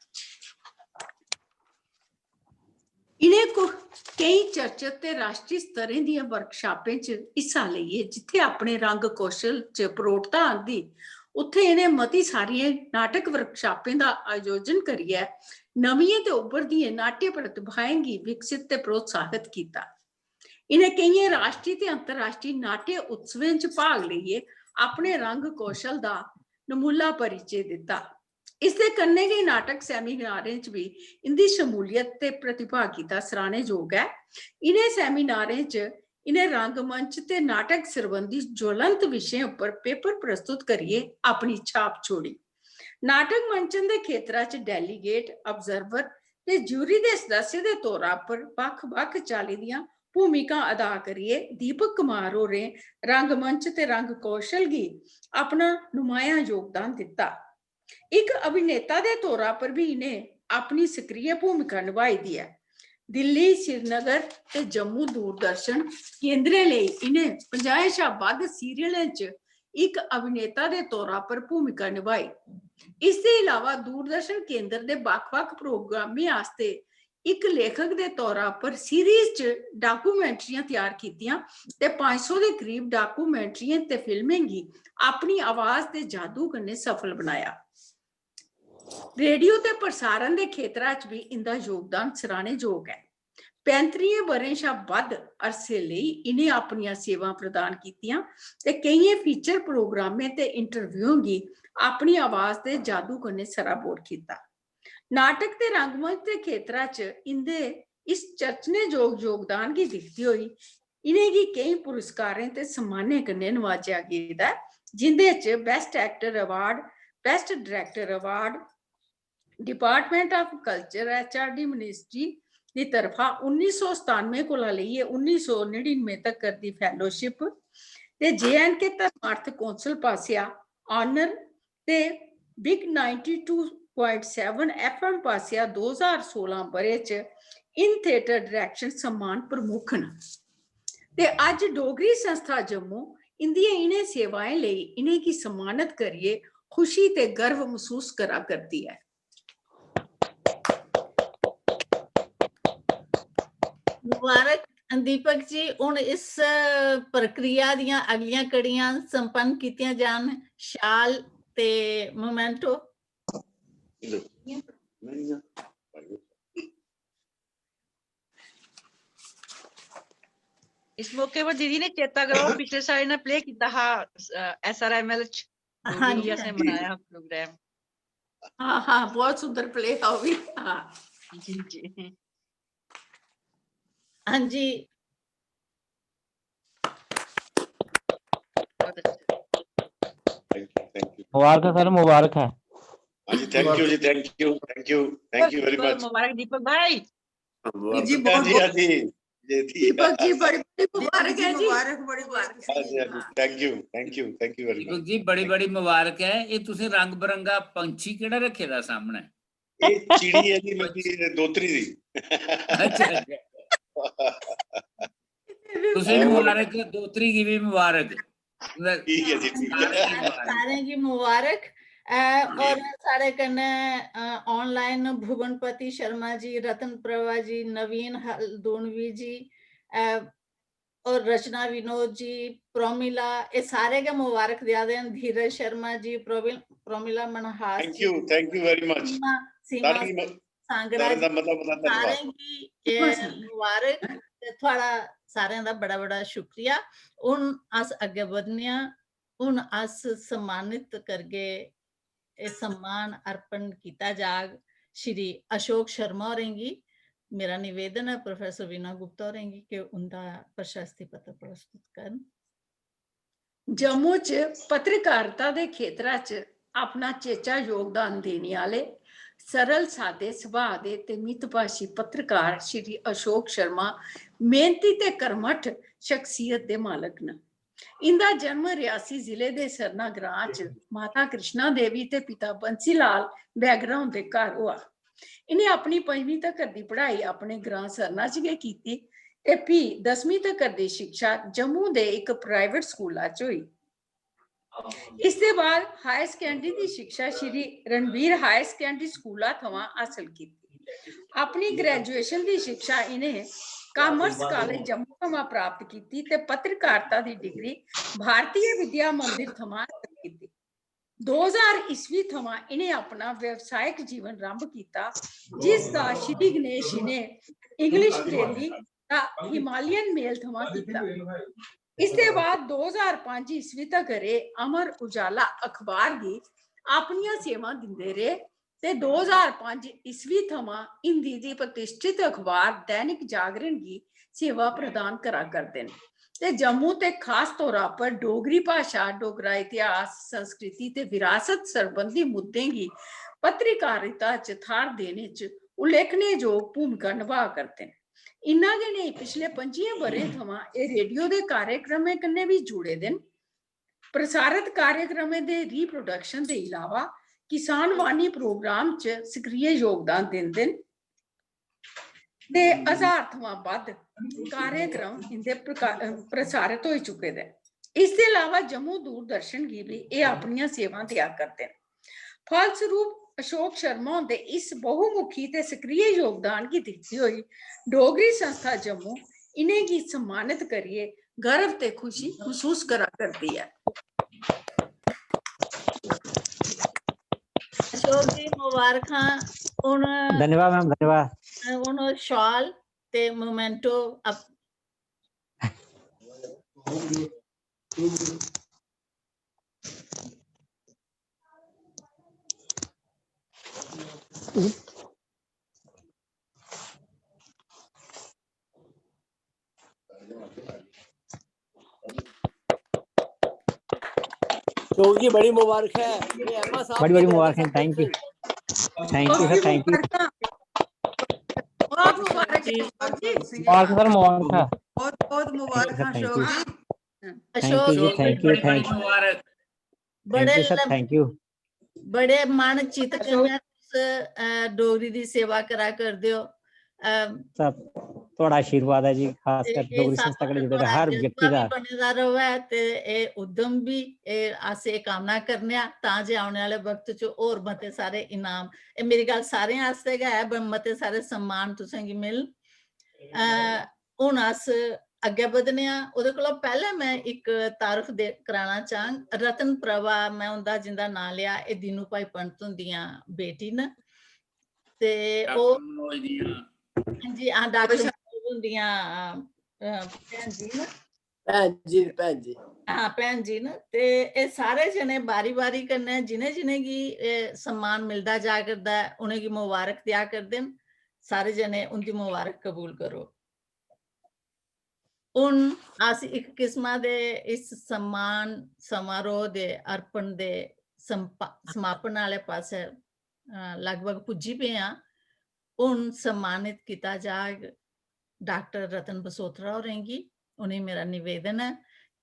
इ'नें को-, केईं चर्चत ते राश्ट्री स्तरें दियां वर्कशापें च हिस्सा लेइयै जित्थै अपने रंग कौशल च प्रौढ़ता आंदी, उत्थै इ'नें मती सारियें नाटक वर्कशापें दा आयोजन करियै नमियें ते उभरदियें नाट्य प्रतिभाएं गी विकसित ते प्रोत्साहत कीता। इ'नें केइयें राश्ट्री ते अंतर्राश्ट्री नाट्य उत्सवें च भाग लेइयै अपने रंग कौशल दा नमुल्ला परिचे दित्ता। इसदे कन्नै गै नाटक सेमिनारें च बी इं'दी शमूलियत ते प्रतिभागिता सराह्ने जोग ऐ। इ'नें सेमिनारें च इ'नें रंगमंच ते नाटक सरबंधी ज्वलंत विशें उप्पर पेपर प्रस्तुत करियै अपनी छाप छोड़ी। नाटक मंचन दे खेतरा च delegate, observer ते जूरी दे सदस्य दे तौरा पर बक्ख-बक्ख चाल्ली दियां भूमिकां अदा करियै दीपक कुमार होरें रंगमंच ते रंग कौशल गी अपना नुमायां योगदान दित्ता। इक अभिनेता दे तौरा पर बी इ'नें अपनी सक्रिय भूमिका नभाई दी ऐ। दिल्ली, श्रीनगर ते जम्मू दूरदर्शन केंद्रें लेई इ'नें पंजाहें शा बद्ध सीरियलें च इक अभिनेता दे तौरा पर भूमिका नभाई। इसदे इलावा दूरदर्शन केंद्र दे बक्ख-बक्ख प्रोग्रामें आस्तै इक लेखक दे तौरा पर सीरीज च डाकुमेंट्रियां त्यार कीतियां ते पंज सौ दे करीब डाकुमेंट्रियें ते फिल्में गी अपनी आवाज दे जादू कन्नै सफल बनाया। रेडियो ते प्रसारण दे खेतरा च बी इं'दा योगदान सराह्ने जोग ऐ। पैंत्रियें ब'रें शा बद्ध अरसे लेई इ'नें अपनियां सेवां प्रदान कीतियां ते केइयें फीचर प्रोग्रामें ते इंटरव्यूएं गी अपनी आवाज दे जादू कन्नै सराबोर कीता। नाटक ते रंगमंच दे खेतरा च इं'दे इस चर्चने जोग योगदान गी दिखदे होई इ'नेंगी केईं पुरस्कारें ते सम्मानें कन्नै नवाजेआ गेदा ऐ, जिं'दे च Best Actor Award, Best Director Award, Department of Culture, H R D Ministry दी तरफा उन्नी सौ सतानुए कोला लेइयै उन्नी सौ नड़िनुए तक्कर दी fellowship ते J and K धर्मार्थ कौंसल पासेआ honor ते Big ninety two point seven F M पासेआ दो ज्हार सोलां ब'रे च in theatre direction सम्मान प्रमुख न। ते अज्ज डोगरी संस्था जम्मू इंदियें इ'नें सेवाएं लेई इ'नेंगी सम्मानत करियै खुशी ते गर्व मसूस करा करदी ऐ। मुबारक दीपक जी। हून इस प्रक्रिया दियां अगलियां कड़ियां संपन्न कीतियां जान, शाल ते memento। इस मौके पर दीदी ने चेता करो, पिछले साल इ'नें प्ले कीता हा, अ, एसआरएमएल च, डोगरी हाँ जी, असें हाँ जी। बनाया प्रोग्राम। हाँ, हाँ, बहुत सुंदर प्ले हा ओह् बी। हाँ। जी, जी। हाँ जी। बहुत अच्छा। Thank you, thank you। मुबारक है सर, मुबारक है। हाँ जी, thank you ji, thank you, thank you, thank you very बहुत much। मुबारक दीपक भाई। जी, हाँ बहुत, जी, बहुत। हाँ जी, जी, जी। दीपक जी, बड़ी, बड़ी मुबारक है जी। मुबारक, बड़ी मुबारक। हाँ जी, हाँ जी, thank you, thank you, thank you very much। Deepak ji, बड़ी, बड़ी मुबारक है। ये तुसें रंग बरंगा पंछी केड़ा रखे दा सामने? ये चिड़ी है जी, मेरी दोतरी दी। अच्छा, अच्छा। तुसें भी मुबारक, दोतरी गी भी मुबारक। ठीक है जी, ठीक है। सारें गी मुबारक। सारें गी मुबारक। अ, और साढ़े कन्नै, अ, online भुवनपति शर्मा जी, रतन प्रभा जी, नवीन हल्दोनवी जी, अ, और रचना विनोद जी, प्रोमिला, एह् सारे गै मुबारक देआ दे न। धीरज Sharma ji, प्रोमिल-, Promila Manhas thank ji, you, thank you very much। सीमा, सीमा सारें गी म-, सांगरा सारें जी, दा मता मता धन्यवाद। सारें गी एह् मुबारक ते थुआढ़ा सारें दा बड़ा बड़ा शुक्रिया। हून अस अग्गें बधने आं। हून अस सम्मानित करगे, एह् सम्मान अर्पण कीता जाग श्री अशोक शर्मा होरें गी। मेरा निवेदन ऐ प्रोफेसर वीणा गुप्ता होरें गी कि उं'दा प्रशस्ति पत्र प्रस्तुत करन। जम्मू च पत्रकारिता दे खेतरा च अपना चेचा योगदान देने आह्ले, सरल सादे सुभाऽ दे ते मितभाशी पत्रकार श्री अशोक शर्मा मेहनती ते कर्मठ शख्सियत दे मालक न। इं'दा जन्म रियासी जिले दे सरना ग्रां च माता कृष्णा देवी ते पिता बंसी लाल बैगरा हुंदे घर होआ। इ'नें अपनी पंजमीं तगर दी पढ़ाई अपने ग्रां सरना च गै कीती ते फ्ही दसमीं तगर दी शिक्षा जम्मू दे इक प्राइवेट स्कूला च होई। इसदे बाद हायर सकैंडरी दी शिक्षा श्री रणवीर हायर सकैंडरी स्कूला थमां हासल कीती। अपनी ग्रेजुएशन दी शिक्षा इ'नें कामर्स कालेज जम्मू थमां प्राप्त कीती ते पत्रकारिता दी डिग्री भारतीय विद्या मंदिर थमां हासल कीती। दो ज्हार ईस्वी थमां इ'नें अपना व्यावसायिक जीवन रंभ कीता, जिस दा श्री गणेश इ'नें इंग्लिश डेली दा हिमालयन मेल थमां कीता। इसदे बाद दो ज्हार पंज ईस्वी तगर एह् अमर उजाला अखबार गी अपनियां सेवां दिंदे रेह् ते दो ज्हार पंज ईस्वी थमां हिंदी दी प्रतिष्ठित अखबार दैनिक जागरण गी सेवा प्रदान करा करदे न ते जम्मू ते खास तौरा पर डोगरी भाशा, डोगरा इतिहास, संस्कृति ते विरासत सरबंधी मुद्दें गी पत्रकारिता च थाह्र देने च उल्लेखनीय जोग भूमिका नभा करदे न। इन्ना गै नेईं, पिछले पंजियें ब'रें थमां एह् रेडियो दे कार्यक्रमें कन्नै बी जुड़े दे न। प्रसारत कार्यक्रमें दे reproduction दे इलावा किसान वाणी प्रोग्राम च सक्रिय योगदान दिंदे न ते हजार थमां बद्ध कार्यक्रम इं'दे प्रका-, प्रसारत होई चुके दे न। इसदे इलावा जम्मू दूरदर्शन गी बी एह् अपनियां सेवां देआ करदे न। फलस्वरूप अशोक शर्मा हुंदे इस बहुमुखी ते सक्रिय योगदान गी दिखदे होई डोगरी संस्था जम्मू इ'नेंगी सम्मानत करियै गर्व ते खुशी मसूस करा करदी ऐ। अशोक जी, मुबारखां। हुन धन्यवाद मैम, धन्यवाद। हुन शाल ते memento अप- अशोक जी, बड़ी मुबारक है। ये एमा साहब बड़ी, बड़ी मुबारक है। Thank you। Thank you, sir। Thank you। बहुत मुबारक है, अशोक जी। मुबारक, sir, मुबारक है। बहुत, बहुत मुबारक है, अशोक जी। Thank you ji, thank you, thank you। Thank you, sir, thank you। बड़े मन चित कन्नै तुस, अ, डोगरी दी सेवा करा करदे ओ। अ, सब थुआढ़ा आशीर्वाद ऐ जी, खास कर डोगरी संस्था कन्नै जुड़े दे हर व्यक्ति दा बने दा र'वै ते एह् उद्यम बी, एह् अस एह् कामना करने आं, तां जे औने आह्ले वक्त च होर मते सारे इनाम, एह् मेरी गल्ल सारें आस्तै गै ऐ, ब-, मते सारे सम्मान तुसें गी मिलन। अ, हुन अस अग्गें बधने आं। ओह्दे कोला पैह्लें में इक तारुफ दे, कराना चाह्ङ। रतन प्रभा, में उं'दा, जिं'दा नांऽ लेआ, एह् दीनू भाई पंत हुंदियां बेटी न। ते ओह्, हां जी, हां, डाक्टर मनोज हुंदियां, अ, अ, भैन जी न। भैन जी, भैन जी। हां, भैन जी न। ते एह् सारे जने बारी-बारी कन्नै जि'नें-जि'नें गी एह् सम्मान मिलदा जा करदा ऐ, उ'नेंगी मुबारक देआ करदे न। सारे जने उं'दी मुबारक कबूल करो। हून अस इक किस्मा दे इस सम्मान समारोह दे अर्पण दे संपा-, समापन आह्ले पासै, अ, लगभग पुज्जी पे आं। हून सम्मानित कीता जाग डाक्टर रतन बसोत्रा होरें गी। उ'नेंगी मेरा निवेदन ऐ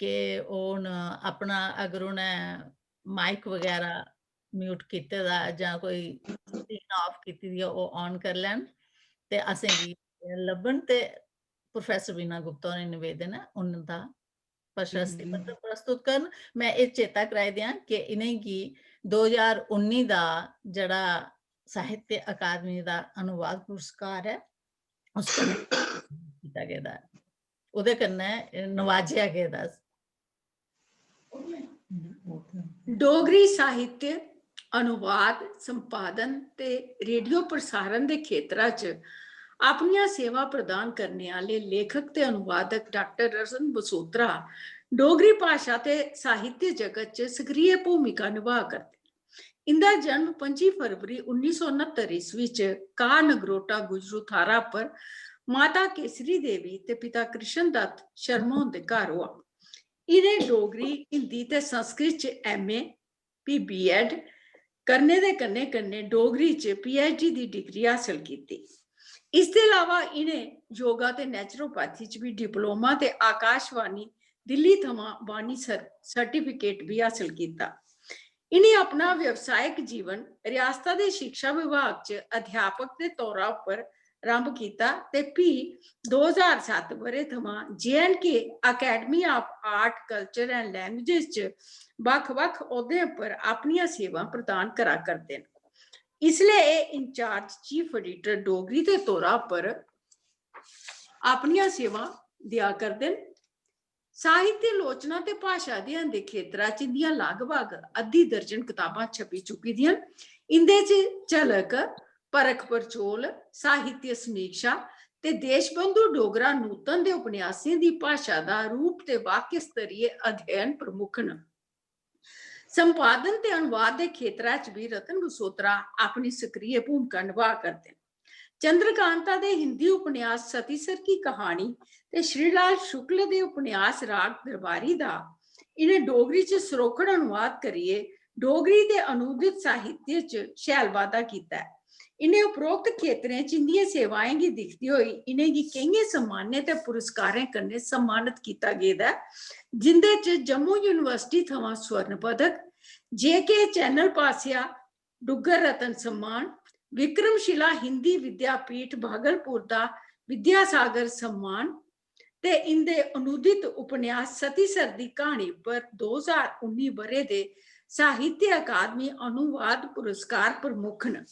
कि ओह् हून अपना, अगर उ'नें माइक बगैरा म्यूट कीते दा जां कोई स्क्रीन ऑफ कीती दी ऐ, ओह् ऑन करी लैन ते असेंगी लब्भन। ते प्रोफेसर वीणा गुप्ता होरें निवेदन ऐ उं'दा प्रशस्ति पत्र प्रस्तुत करन। में एह् चेता कराई देआं कि इ'नेंगी दो ज्हार उन्नी दा जेह्ड़ा साहित्य अकादमी दा अनुवाद पुरस्कार ऐ, उस कन्नै कीता गेदा ऐ, ओह्दे कन्नै नवाजेआ गेदा ऐ। डोगरी साहित्य, अनुवाद, संपादन ते रेडियो प्रसारण दे खेतरा च अपनियां सेवां प्रदान करने आह्ले लेखक ते अनुवादक डाक्टर रतन बसोत्रा डोगरी भाशा ते साहित्य जगत च सक्रिय भूमिका नभाऽ करदे न। इं'दा जन्म पंजी फरवरी उन्नी सौ उनत्तर ईस्वी च काह नगरोटा गुजरू थाह्रा पर माता केसरी देवी ते पिता कृष्ण दत्त शर्मा हुंदे घर होआ। इ'नें डोगरी, हिंदी ते संस्कृत च एमए, फ्ही बीएड करने दे कन्नै-कन्नै डोगरी च पीएचडी दी डिग्री हासल कीती। इसदे अलावा इ'नें योगा ते नेचुरोपैथी च बी डिप्लोमा ते आकाशवाणी दिल्ली थमां बाणी सर-, सर्टिफिकेट बी हासल कीता। इ'नें अपना व्यावसायिक जीवन रियासता दे शिक्षा विभाग च अध्यापक दे तौरा उप्पर रम्भ कीता ते फ्ही दो ज्हार सत्त ब'रे थमां J and K Academy of Art, Culture and Languages च बक्ख-बक्ख औह्दें उप्पर अपनियां सेवां प्रदान करा करदे न। इसलै एह् इंचार्ज चीफ एडिटर डोगरी दे तौरा उप्पर अपनियां सेवां देआ करदे न। साहित्य लोचना ते भाशा अध्ययन दे खेतरा च इंदियां लगभग अद्धी दर्जन कताबां छपी चुकी दियां न। इं'दे च झलक, परख परचोल, साहित्य समीक्षा ते देशबंधु डोगरा नूतन दे उपन्यासें दी भाशा दा रूप ते वाक्य स्तरीय अध्ययन प्रमुख न। संपादन ते अनुवाद दे खेतरा च बी रतन बसोत्रा अपनी सक्रिय भूमिका नभा करदे न। चंद्रकांता दे हिंदी उपन्यास सतीसर की कहानी ते श्रीलाल शुक्ल दे उपन्यास राग दरबारी दा इ'नें डोगरी च सरोखड़ अनुवाद करियै डोगरी दे अनूदित साहित्य च शैल बाद्धा कीता ऐ। इ'नें उपरोक्त खेतरें च इं'दियें सेवाएं गी दिखदे होई इ'नेंगी केइयें सम्मानें ते पुरस्कारें कन्नै सम्मानत कीता गेदा ऐ, जिं'दे च जम्मू यूनिवर्सिटी थमां स्वर्ण पदक, जे के चैनल पासेआ डुग्गर रत्न सम्मान, विक्रमशिला हिंदी विद्यापीठ भागलपुर दा विद्यासागर सम्मान ते इं'दे अनूदित उपन्यास सतीसर दी क्हानी पर दो ज्हार उन्नी ब'रे दे साहित्य अकादमी अनुवाद पुरस्कार प्रमुख न।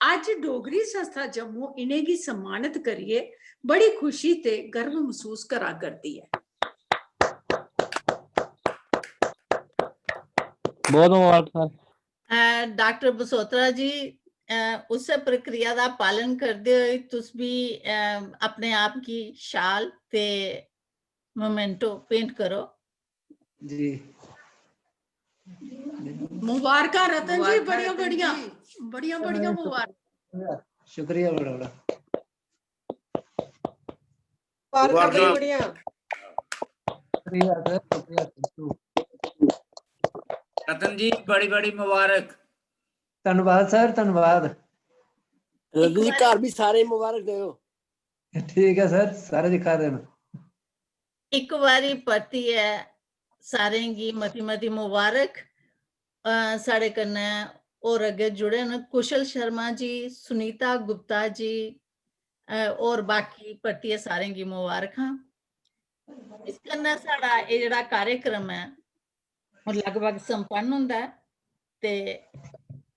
अज्ज डोगरी संस्था जम्मू इ'नेंगी सम्मानत करियै बड़ी खुशी ते गर्व मसूस करा करदी ऐ। बहुत मुबारक सर। अ, डाक्टर बसोत्रा जी, अ, उस्सै प्रक्रिया दा पालन करदे होई तुस बी, अ, अपने आप गी शाल ते memento भेंट करो। जी। मुबारकां रतन जी, मुबारकां बड़ियां रतन बड़ियां, जी। बड़ियां बड़ियां मुबारकां। शुक्रिया बड़ा बड़ा। मुबारकां बड़ी बड़ियां। शुक्रिया सर, शुक्रिया। रतन जी, बड़ी बड़ी मुबारक। धन्यवाद सर, धन्यवाद। रतन जी, घर भी सारे मुबारक देओ। ठीक ऐ सर, सारे दिक्खा दे न। इक बारी परतियै सारें गी मती मती मुबारक। अ, साढ़े कन्नै होर अग्गें जुड़े न कुशल शर्मा जी, सुनीता गुप्ता जी, अ, होर बाकी परतियै सारें गी मुबारखां। इस कन्नै साढ़ा एह् जेह्ड़ा कार्यक्रम ऐ, ओह् लगभग संपन्न होंदा ऐ। ते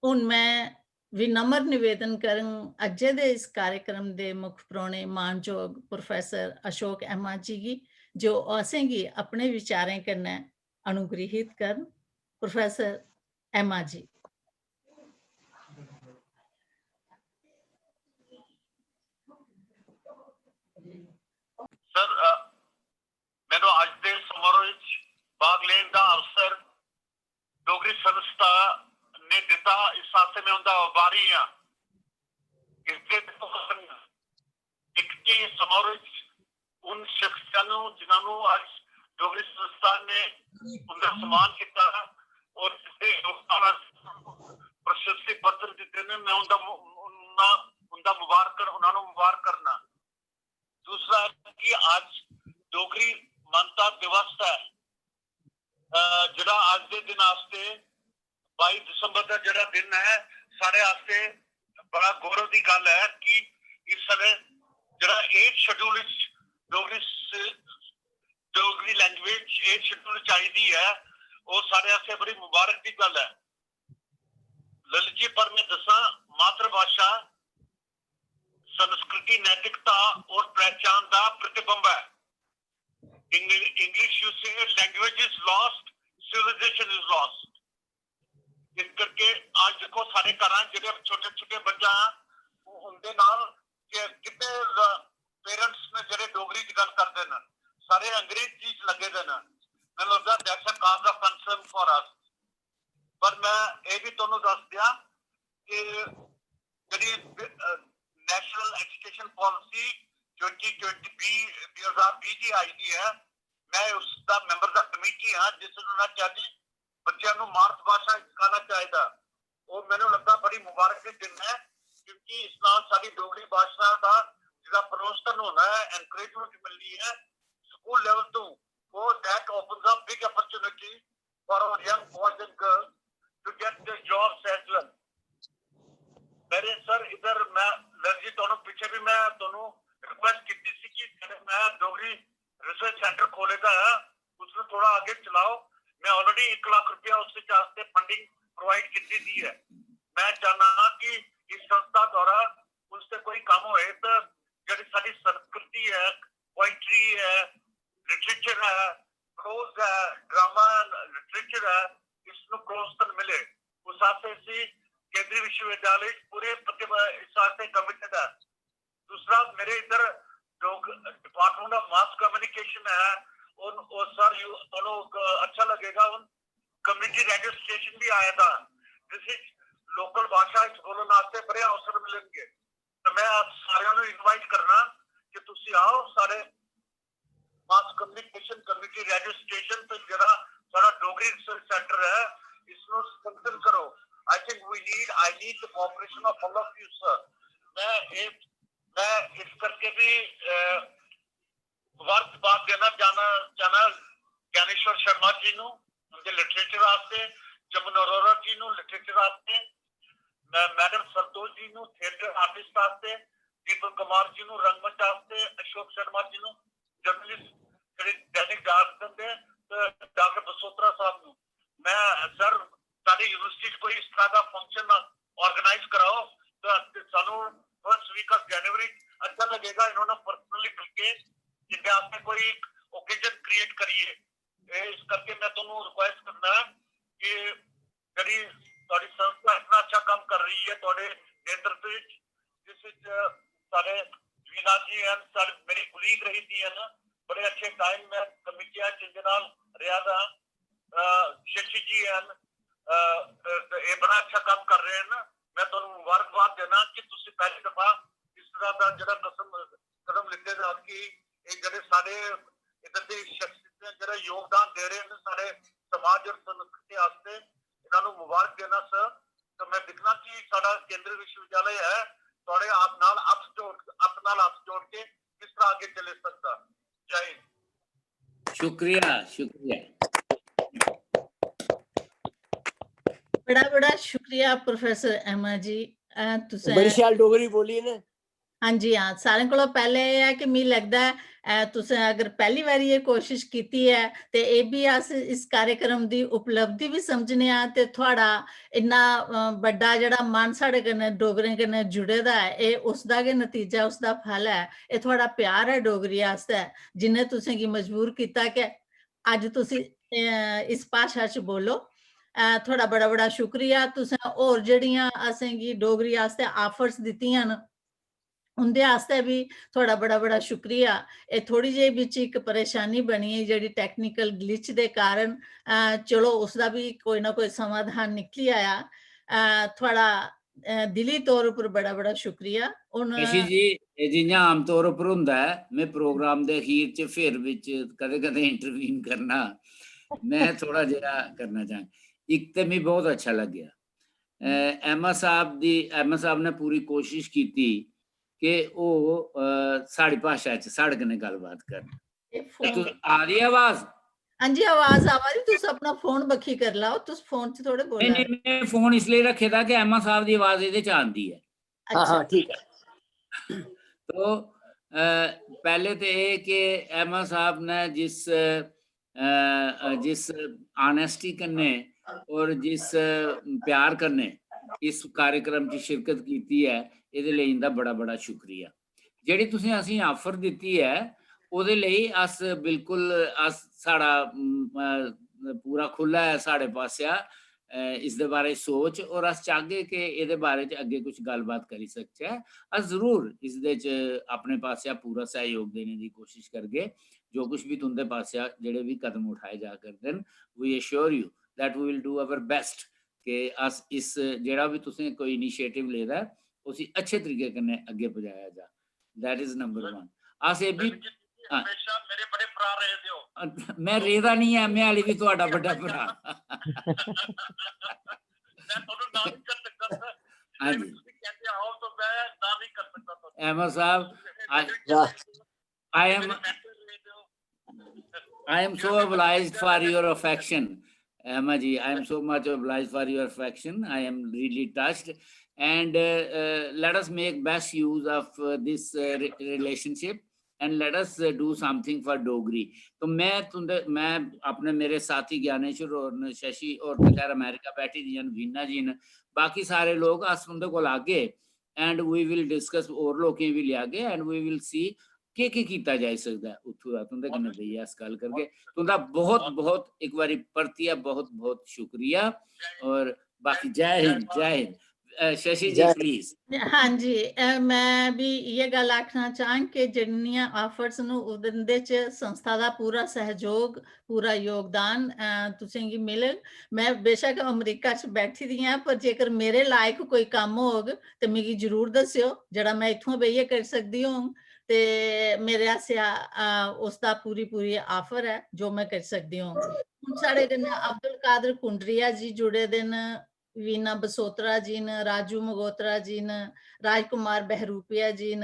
हून में विनम्र निवेदन करङ अज्जै दे इस कार्यक्रम दे मुक्ख परौह्ने मानजोग प्रोफेसर अशोक ऐमा जी गी, जो ओह् असेंगी अपने विचारें कन्नै अनुग्रहित करन। प्रोफेसर ऐमा जी। सर, अ, समारोह च उन शख्सियां नू जिन्हां नू अज डोगरी संस्थान ने उंदा सम्मान किता और जिसदे योगदान आस्तै प्रशस्ति पत्र दिते ने, मैं उंदा मु-, उंदा, उंदा मुबारक कर-, उन्हां नू मुबारक करना। दूसरा है कि अज डोगरी मानता दिवस है, अ, जेह्ड़ा अज दे दिन आस्तै बाई दिसंबर दा जेह्ड़ा दिन ऐ, साढ़े आस्तै बड़ा गौरव दी गल्ल ऐ कि इस समें जेह्ड़ा eighth schedule च डोगरी स-, डोगरी language eighth schedule च आई दी ऐ, ओह् साढ़े आस्तै बड़ी मुबारक दी गल्ल ऐ। ललित जी, पर मैं दस्सां, मातृभाशा संस्कृति, नैतिकता और पहचान दा प्रतिबिंब ऐ। English, English you say, "Language is lost, civilization is lost." इस करके आज देखो, सारे घरां जेह्ड़े छोटे-छोटे बच्चा ऐ, उंदे नाल के-, कितने ल-, parents ने जेह्ड़े डोगरी च गल्ल करदे न, सारे अंग्रेजी च लग्गे दे न। मैनूं लगदा that's a cause of concern for us। पर मैं एह् भी तुहानू दस दियां कि जेह्ड़ी, अ, National Education Policy twenty twenty बीह्, दो हज़ार बीह् दी आई दी ऐ, मैं उसदा member दा committee हाँ, जिस नू ना चाही बच्चों नू मातृभाषा च सिखाना चाहिदा। ओह् मैनू लगदा बड़ी मुबारक दी दिन ऐ, क्योंकि इस नाल साडी डोगरी भाशा दा जेह्ड़ा प्रोत्साहन होना ऐ, encouragement मिलनी है school level तो, वो that opens up big opportunity for our young boys and girls to get the jobs as well। मेरे सर, इधर मैं, ललित जी, तुहानू पीछे भी मैं तुहानू request कीती सी कि जेह्ड़े मैं डोगरी research center खोले दा है, उसनू थोड़ा आगे चलाओ। मैं already एक लाख रुपया उसके वास्ते funding provide कीती दी है। मैं चाहना कि इस संस्था द्वारा उससे कोई काम होए तो जेह्ड़ी साडी संस्कृति है, poetry है, literature है, prose है, drama है, literature है, इसनू प्रोत्साहन मिले। उस आस्तै इसी केंद्रीय विश्वविद्यालय पूरे प्रतिभा इस आस्तै committed है। दूसरा, मेरे इधर जो Department of Mass Communication है, उन, ओ सर, यू, तुहानू क-, अच्छा लगेगा, उन community radio station भी आए दा, जिस विच local भाशा च बोलण आस्तै बड़े अवसर मिलणगे। तो मैं आप सारेआं नू invite करना कि तुसी आओ साढ़े mass communication community radio station ते जेह्ड़ा साढ़ा डोगरी research center है, इसनू strengthen करो। I think we need, I need the cooperation of all of you, sir। मैं एक, मैं इस करके भी, अ, मुबारकबाद देना चाहना, चाहना ज्ञानेश्वर शर्मा जी नू, उनके literature आस्ते, जमुना अरोड़ा जी नू literature आस्ते, मैं मैडम संतोष जी नू theatre artist आस्ते, दीपक कुमार जी नू रंगमंच आस्ते, अशोक शर्मा जी नू journalist जेह्ड़े दैनिक जागरण दे, ते डॉक्टर बसोत्रा साहब नू। मैं, सर, साढ़ी university च कोई इस तरह दा function organize कराओ, तो सानू first week of January अच्छा लगेगा, इन्होंने personally मिलके जिंदे आस्तै कोई occasion create करिए। ए, इस करके मैं तुहानू request करना है कि जेह्ड़ी तुहाडी संस्था इतना अच्छा काम कर रही है तुहाडे नेतृत्व विच, जिस विच साढ़े वीणा जी हैं, साढ़े मेरी colleague रही दी हैं, बड़े अच्छे time में कमेटियां च इंदे नाल रेहा दा, अ, शशि जी हैं, अ, अ, ते एह् बड़ा अच्छा काम कर रहे हैं। मैं तुहानू मुबारकबाद देना कि तुसी पहली दफा इस तरह दा जेह्ड़ा कदम, कदम लिते दा कि एह् जेह्ड़े साढ़े इधर दे शख्सियत ने जेह्ड़ा योगदान दे रहे हैं साढ़े समाज और संस्कृति आस्ते, इन्हां नू मुबारक देना सर। तो मैं दिखना कि साढ़ा केंद्रीय विश्वविद्यालय है, थोड़े आप नाल हत्थ जोड़, हत्थ नाल हत्थ जोड़ के किस तरह आगे चले सकता। जय हिंद। शुक्रिया, शुक्रिया। बड़ा बड़ा शुक्रिया प्रोफेसर एमा जी। अ, तुसें बड़ी शैल डोगरी बोली ने। हां जी, हां, सारें कोला पैह्ले एह् ऐ कि मिगी लगदा ऐ, अ, तुसें अगर पैह्ली बारी एह् कोशिश कीती ऐ, ते एह् बी अस इस कार्यक्रम दी उपलब्धि बी समझने आं, ते थुआढ़ा इन्ना, अ, बड्डा जेह्ड़ा मन साढ़े कन्नै, डोगरें कन्नै जुड़े दा ऐ, एह् उसदा गै नतीजा, उसदा फल ऐ। एह् थुआढ़ा प्यार ऐ डोगरी आस्तै, जिन्ने तुसेंगी मजबूर कीता कि अज्ज तुस, अ, इस भाशा च बोलो। अ, थुआढ़ा बड़ा बड़ा शुक्रिया। तुसें होर जेह्ड़ियां असेंगी डोगरी आस्तै offers दित्तियां न, उं'दे आस्तै बी थुआढ़ा बड़ा बड़ा शुक्रिया। एह् थोह्ड़ी जेही बिच इक परेशानी बनी गेई, जेह्ड़ी technical glitch दे कारण, अ, चलो, उसदा बी कोई ना कोई समाधान निकली आया। अ, थुआढ़ा अ, दिली तौर उप्पर बड़ा-बड़ा शुक्रिया। हुन शशि जी, एह् जि'यां आमतौर उप्पर होंदा ऐ, में प्रोग्राम दे अखीर च फिर बिच कदें-कदें इंटरवीन करना, में थोड़ा जेहा करना चाह्ङ। इक ते मिगी बहुत अच्छा लग्गेआ, अ, ऐमा साहब दी, ऐमा साहब ने पूरी कोशिश कीती कि ओह्, अ, साढ़ी भाशा च साढ़े कन्नै गल्लबात करन। एह् ते तुस, फोन आ दी आवाज? हां जी, आवाज आवा दी, तुस अपना फोन बक्खी करी लैओ, तुस फोन च थोड़े नहीं, बोला नहीं, मैं फोन इसलिए रखे दा कि ऐमा साहब दी आवाज एह्दे च आंदी ऐ। हाँ, अच्छा, हाँ, ठीक है। तो, अ, पैह्ले ते एह् कि ऐमा साहब ने जिस, अ, अ, जिस ऑनेस्टी कन्नै और जिस, अ, प्यार कन्नै इस कार्यक्रम च शिरकत कीती ऐ, एह्दे लेई इंदा बड़ा-बड़ा शुक्रिया। जेह्ड़ी तुसें असेंगी ऑफर दित्ती ऐ, ओह्दे लेई अस बिल्कुल, अस, साढ़ा, उम, अ, पूरा खु'ल्ला ऐ साढ़े पासेआ, अ, इसदे बारे सोच, और अस चाहगे कि एह्दे बारे च अग्गें कुछ गल्लबात करी सकचै। अस जरूर इसदे च अपने पासेआ पूरा सैह्योग देने दी कोशिश करगे। जो कुछ बी तुं'दे पासेआ जेह्ड़े बी कदम उठाए जा करदे न, we assure you that we will do our best कि अस इस, जेह्ड़ा बी तुसें कोई इनिशिएटिव लेदा ऐ, उसी अच्छे तरीके कन्नै अग्गें पजाया जा। That is number one. अस एह् बी, हाँ। हमेशा मेरे बड़े भरा रहे हो। मैं रेह्दा निं ऐ, मैं हाली बी तुआढ़ा बड्डा भरा। मैं थोड़ा ना नहीं कर सकता था। हाँ जी। तुम कहते आओ तो मैं ना नहीं कर सकता था। ऐमा साहब, I, वाह। I am, I am so obliged for your affection. Emma ji, I am so much obliged for your affection. I am really touched. And, uh, uh, let us make best use of, uh, this, uh, re- relationship and let us, uh, do something for Dogri. तो मैं तुंदे, मैं अपने, मेरे साथी ज्ञानेश्वर और न शशि और तो खैर अमेरिका बैठी दियां न, वीना जी न, बाकी सारे लोग अस तुंदे कोल आगे and we will discuss, होर लोकें गी बी लेआगे and we will see केह् केह् कीता जाई सकदा ऐ उत्थूं दा। तुंदे कन्नै बेहियै अस गल्ल करगे। तुंदा बहुत बहुत इक बारी परतियै बहुत बहुत शुक्रिया और बाकी जय हिंद, जय हिंद। अ, शशि जी, जय प्लीज। हां जी, अ, मैं भी इ'यै गल्ल आखना चाहङ कि जिन्नियां ऑफर्स न, उं'दे च संस्था दा पूरा सैहयोग, पूरा योगदान, अ, तुसें गी मिलग। मैं बेशक अमेरिका च बैठी दी आं, पर जेकर मेरे लायक कोई कम्म होग ते मिगी जरूर दस्सेओ, जेह्ड़ा मैं इत्थुआं बेहियै करी सकदी होङ। ते मेरे आसेआ, अ, उसदा पूरी पूरी ऑफर ऐ जो मैं करी सकदी होङ। हुन साढ़े कन्नै अब्दुल कादर कुंडरिया जी जुड़े दे न, वीना बसोत्रा जी न, राजू मगोत्रा जी न, राजकुमार बहरूपिया जी न,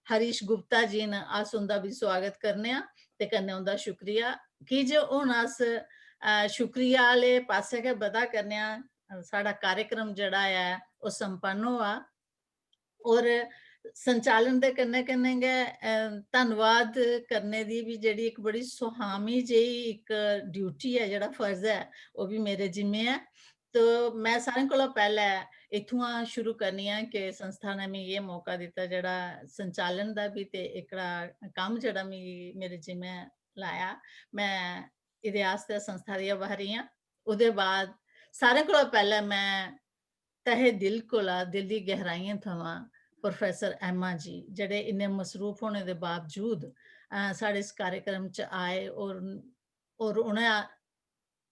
हरीश गुप्ता जी न। अस उं'दा बी सुआगत करने आं ते कन्नै उं'दा शुक्रिया, की जे हुन अस, अ, शुक्रिया आह्ले पासै गै बधा करने आं। अ, साढ़ा कार्यक्रम जेह्ड़ा ऐ, ओह् संपन्न होआ। और संचालन दे कन्नै-कन्नै गै, अ, धन्नवाद करने दी बी जेह्ड़ी इक बड़ी सुहामी जेही इक ड्यूटी ऐ, जेह्ड़ा फर्ज ऐ, ओह् बी मेरे जिम्मे ऐ। तो मैं सारें कोला पैह्लै इत्थुआं शुरू करनी आं कि संस्था ने मिगी एह् मौका दित्ता जेह्ड़ा संचालन दा बी ते एह्कड़ा कम्म जेह्ड़ा मिगी, मेरे जिम्मे लाया। मैं एह्दे आस्तै संस्था दी आभारी आं। ओह्दे बाद सारें कोला पैह्लै मैं तहे दिल कोला, दिल दी गैहराइयें थमां प्रोफेसर एमा जी, जेह्ड़े इन्ने मसरूफ होने दे बावजूद, अ, साढ़े इस कार्यक्रम च आए और, और उ'नें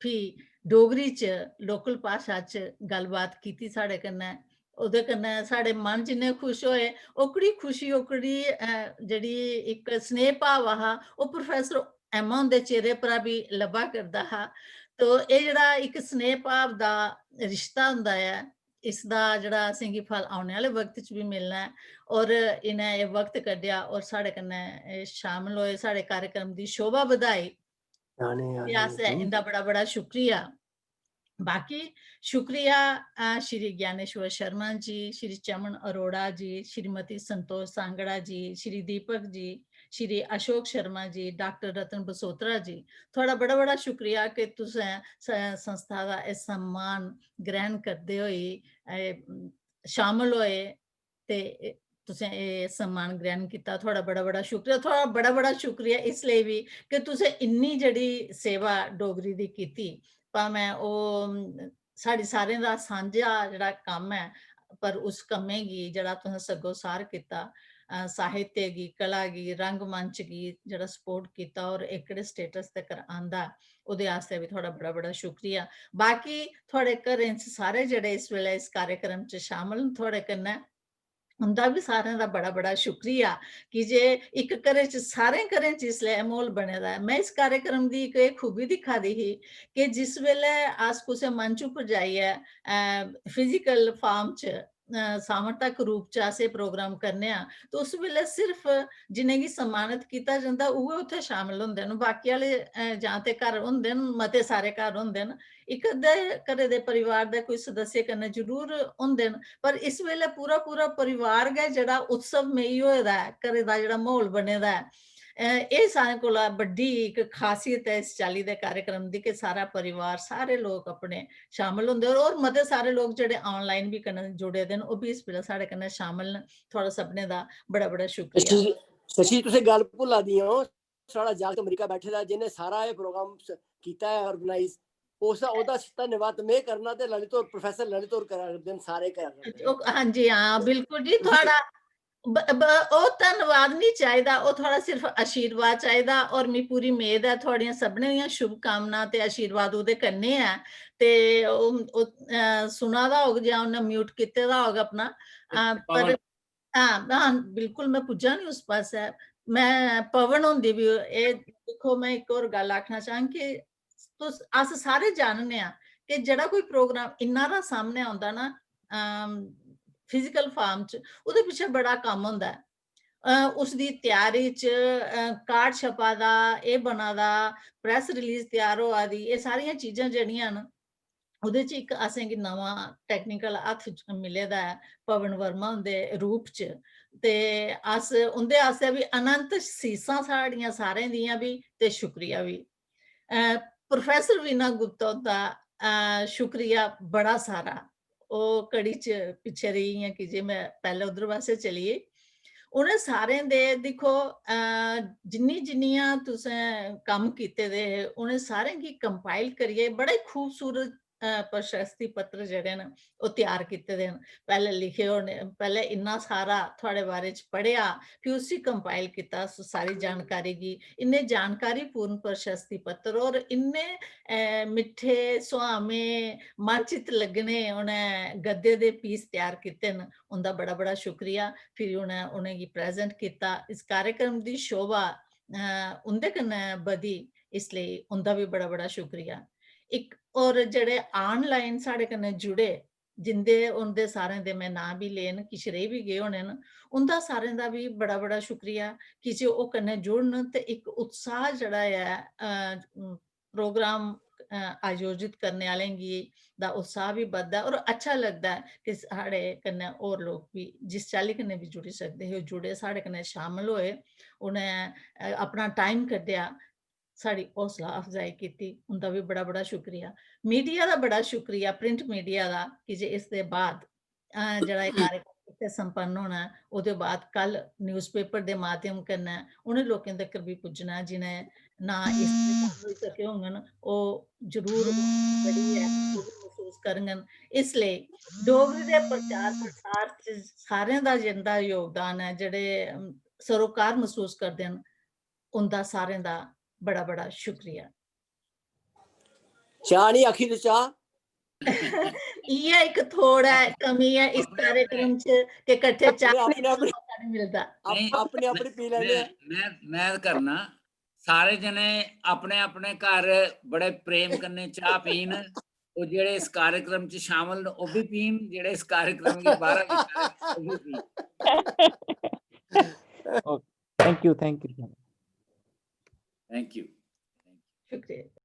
फ्ही डोगरी च, लोकल भाशा च गल्लबात कीती साढ़े कन्नै। ओह्दे कन्नै साढ़े मन जिन्ने खुश होए, ओकड़ी खुशी, ओकड़ी, अ, जेह्ड़ी इक स्नेह भाव हा, ओह् प्रोफेसर एमा हुंदे चेहरे परा बी लब्भा करदा हा। तो एह् जेह्ड़ा इक स्नेह भाव दा रिश्ता होंदा ऐ, इसदा जेह्ड़ा असेंगी फल औने आह्ले वक्त च बी मिलना ऐ। और इ'नें एह् वक्त कड्ढेआ और साढ़े कन्नै एह् शामिल होए, साढ़े कार्यक्रम दी शोभा बधाई। आने, ते आने, अस हम्म। इंदा बड़ा-बड़ा शुक्रिया। बाकी शुक्रिया, अ, श्री ज्ञानेश्वर शर्मा जी, श्री चमन अरोड़ा जी, श्रीमती संतोष सांगड़ा जी, श्री दीपक जी, श्री अशोक शर्मा जी, डॉक्टर रतन बसोत्रा जी, थुआढ़ा बड़ा-बड़ा शुक्रिया कि तुसें स-, संस्था दा एह् सम्मान ग्रहण करदे होई, एह्, शामिल होए ते तुसें एह् सम्मान ग्रहण कीता। थुआढ़ा बड़ा-बड़ा शुक्रिया। थुआढ़ा बड़ा-बड़ा शुक्रिया इसलेई बी कि तुसें इन्नी जेह्ड़ी सेवा डोगरी दी कीती, भामें ओह्, साढ़ी सारें दा सांझा जेह्ड़ा कम्म ऐ, पर उस कम्मै गी जेह्ड़ा तुसें सग्गोसार कीता, अ, साहित्य गी, कला गी, रंगमंच गी जेह्ड़ा सपोर्ट कीता और एह्कड़े स्टेटस तक्कर आंदा, ओह्दे आस्तै बी थुआढ़ा बड़ा-बड़ा शुक्रिया। बाकी थुआढ़े घरें च सारे जेह्ड़े इस बेल्लै इस कार्यक्रम च शामल न, थुआढ़े कन्नै उं'दा बी सारें दा बड़ा-बड़ा शुक्रिया कि जे इक घरै च, सारें घरें च इसलै एह् म्हौल बने दा ऐ। में इस कार्यक्रम दी इक एह् खूबी दिक्खा दी ही कि जिस बेल्लै अस कुसै मंच उप्पर जाइयै, अ, फिजिकल फार्म च, अ, सामर्थक रूप च अस एह् प्रोग्राम करने आं, ते उस बेल्लै सिर्फ जिनेंगी सम्मानत कीता जंदा, उ'ऐ उत्थै शामल होंदे न। बाकी आह्ले, अ, जां ते घर होंदे न, मते सारे घर होंदे न, इक अद्धे घरै दे परिवार दा कोई सदस्य कन्नै जरूर होंदे न, पर इस बेल्लै पूरा, पूरा परिवार गै जेह्ड़ा उत्सवमयी होए दा ऐ, घरै दा जेह्ड़ा म्हौल बने दा ऐ, अ, एह् सारें कोला बड्डी इक खासियत ऐ इस चाल्ली दे कार्यक्रम दी कि सारा परिवार, सारे लोक अपने शामल होंदे और, और मते सारे लोक जेह्ड़े ऑनलाइन बी कन्नै जुड़े दे न, ओह् बी इस बेल्लै साढ़े कन्नै शामल न। थुआढ़ा सभनें दा बड़ा, बड़ा शुक्रिया। शशि, शशि, तुसें गल्ल भुल्ला दी ओ, साढ़ा जागत अमेरिका बैठे दा, जिन्ने सारा एह् प्रोग्राम स-, कीता ऐ ऑर्गेनाइज, उस, ओह्दा धन्यवाद में करना ते ललित होर, प्रोफेसर ललित होर करा करदे न, सारे करा करदे न। ओह्, हां जी, हां, बिल्कुल जी, थुआढ़ा ब-, ब-, ओह् धन्नवाद निं चाहिदा, ओह् थुआढ़ा सिर्फ आशीर्वाद चाहिदा। और मी पूरी मेद ऐ थुआढ़ियां सभनें दियां शुभकामनां ते आशीर्वाद ओह्दे कन्नै ऐ। ते ओह्, ओह्, अ, सुना दा होग जां उन्नै म्यूट कीते दा होग अपना, अ, पर हां, हां, बिल्कुल में पुज्जा निं उस पासै। में पवन होंदी बी, एह् दिक्खो, में इक होर गल्ल आखना चाह्ङ कि तुस, अस सारे जानने आं कि जेह्ड़ा कोई प्रोग्राम इन्ना हारा सामनै औंदा ना, अम, फिजिकल फार्म च, ओह्दे पिच्छें बड़ा कम्म होंदा ऐ। अ, उसदी त्यारी च, अ, कार्ड छपा दा, एह् बना दा, प्रैस रिलीज त्यार होआ दी, एह् सारियां चीजां जेह्ड़ियां न, ओह्दे च इक असेंगी नमां टैक्नीकल हत्थ च मिले दा ऐ पवन वर्मा हुंदे रूप च। ते अस उं'दे आस्तै बी अनंत सीसां साढ़ियां सारें दियां बी ते शुक्रिया बी। अ, प्रोफेसर वीना गुप्ता हुंदा, अ, शुक्रिया बड़ा सारा। ओह् कड़ी च पिच्छे रेही गेइयां की जे में पैह्ले उद्धर पासै चली गेई। उ'नें सारें दे दिक्खो, अ, जिन्नी, जिन्नियां तुसें कम्म कीते दे हे, उ'नें सारें गी कंपाइल करियै बड़ा ही खूबसूरत, अ, प्रशस्ति पत्र जेह्ड़े न, ओह् त्यार कीते दे न। पैह्ले लिखे होने, पैह्ले इन्ना सारा थुआढ़े बारे च पढ़ेआ, फ्ही उसी कंपाइल कीता, उस सारी जानकारी गी, इन्ने जानकारीपूर्ण प्रशस्ति पत्र और इन्ने, अ, मिट्ठे, सुहामे, मनचित लग्गने उ'नें गद्य दे पीस त्यार कीते न। उं'दा बड़ा-बड़ा शुक्रिया। फिर उ'नें, उ'नेंगी प्रेजेंट कीता। इस कार्यक्रम दी शोभा, अ, उं'दे कन्नै बधी, इसलेई उं'दा बी बड़ा-बड़ा शुक्रिया। इक होर जेह्ड़े ऑनलाइन साढ़े कन्नै जुड़े, जिं'दे, उं'दे सारें दे में नांऽ बी ले न, किश रेही बी गे होने न, उं'दा सारें दा बी बड़ा-बड़ा शुक्रिया की जे ओह् कन्नै जुड़न ते इक उत्साह जेह्ड़ा ऐ, अ, प्रोग्राम, अ, आयोजित करने आह्लें गी दा उत्साह बी बधदा ऐ और अच्छा लगदा ऐ कि साढ़े कन्नै होर लोक बी जिस चाल्ली कन्नै बी जुड़ी सकदे हे, ओह् जुड़े, साढ़े कन्नै शामल होए, उ'नें, अ, अपना टाइम कड्ढेआ, साढ़ी हौसला अफजाई कीती, उं'दा बी बड़ा-बड़ा शुक्रिया। मीडिया दा बड़ा शुक्रिया, प्रिंट मीडिया दा, की जे इसदे बाद, अ, जेह्ड़ा एह् कार्यक्रम इत्थै संपन्न होना ऐ, ओह्दे बाद कल न्यूज़पेपर दे माध्यम कन्नै उ'नें लोकें तक्कर बी पुज्जना ऐ जि'नें ना इस होई सके होङन, ओह् जरूर पढ़ियै ओह् बी मसूस करङन। इसलेई डोगरी दे प्रचार प्रसार च सारें दा जिं'दा योगदान ऐ, जेह्ड़े, अम, सरोकार मसूस करदे न, उं'दा सारें दा बड़ा-बड़ा शुक्रिया। चाह् निं आखी ते चाह्। इ'यै इक थोड़ ऐ, कमी ऐ इस कार्यक्रम च कि कट्ठे चाह् अपने, अपने, पीने दा अपने, मौका निं मिलदा। अप-, अपने, अपने पी लैने मैं आं। मैं मैं करना, सारे जने अपने अपने घर बड़े प्रेम कन्नै चाह् पीन, और जेह्ड़े इस कार्यक्रम च शामिल न ओह् बी पीन, जेह्ड़े इस कार्यक्रम गी बाहरा दिक्खा दे न ओह् बी पीन। Thank you, thank you. Thank you. शुक्रिया।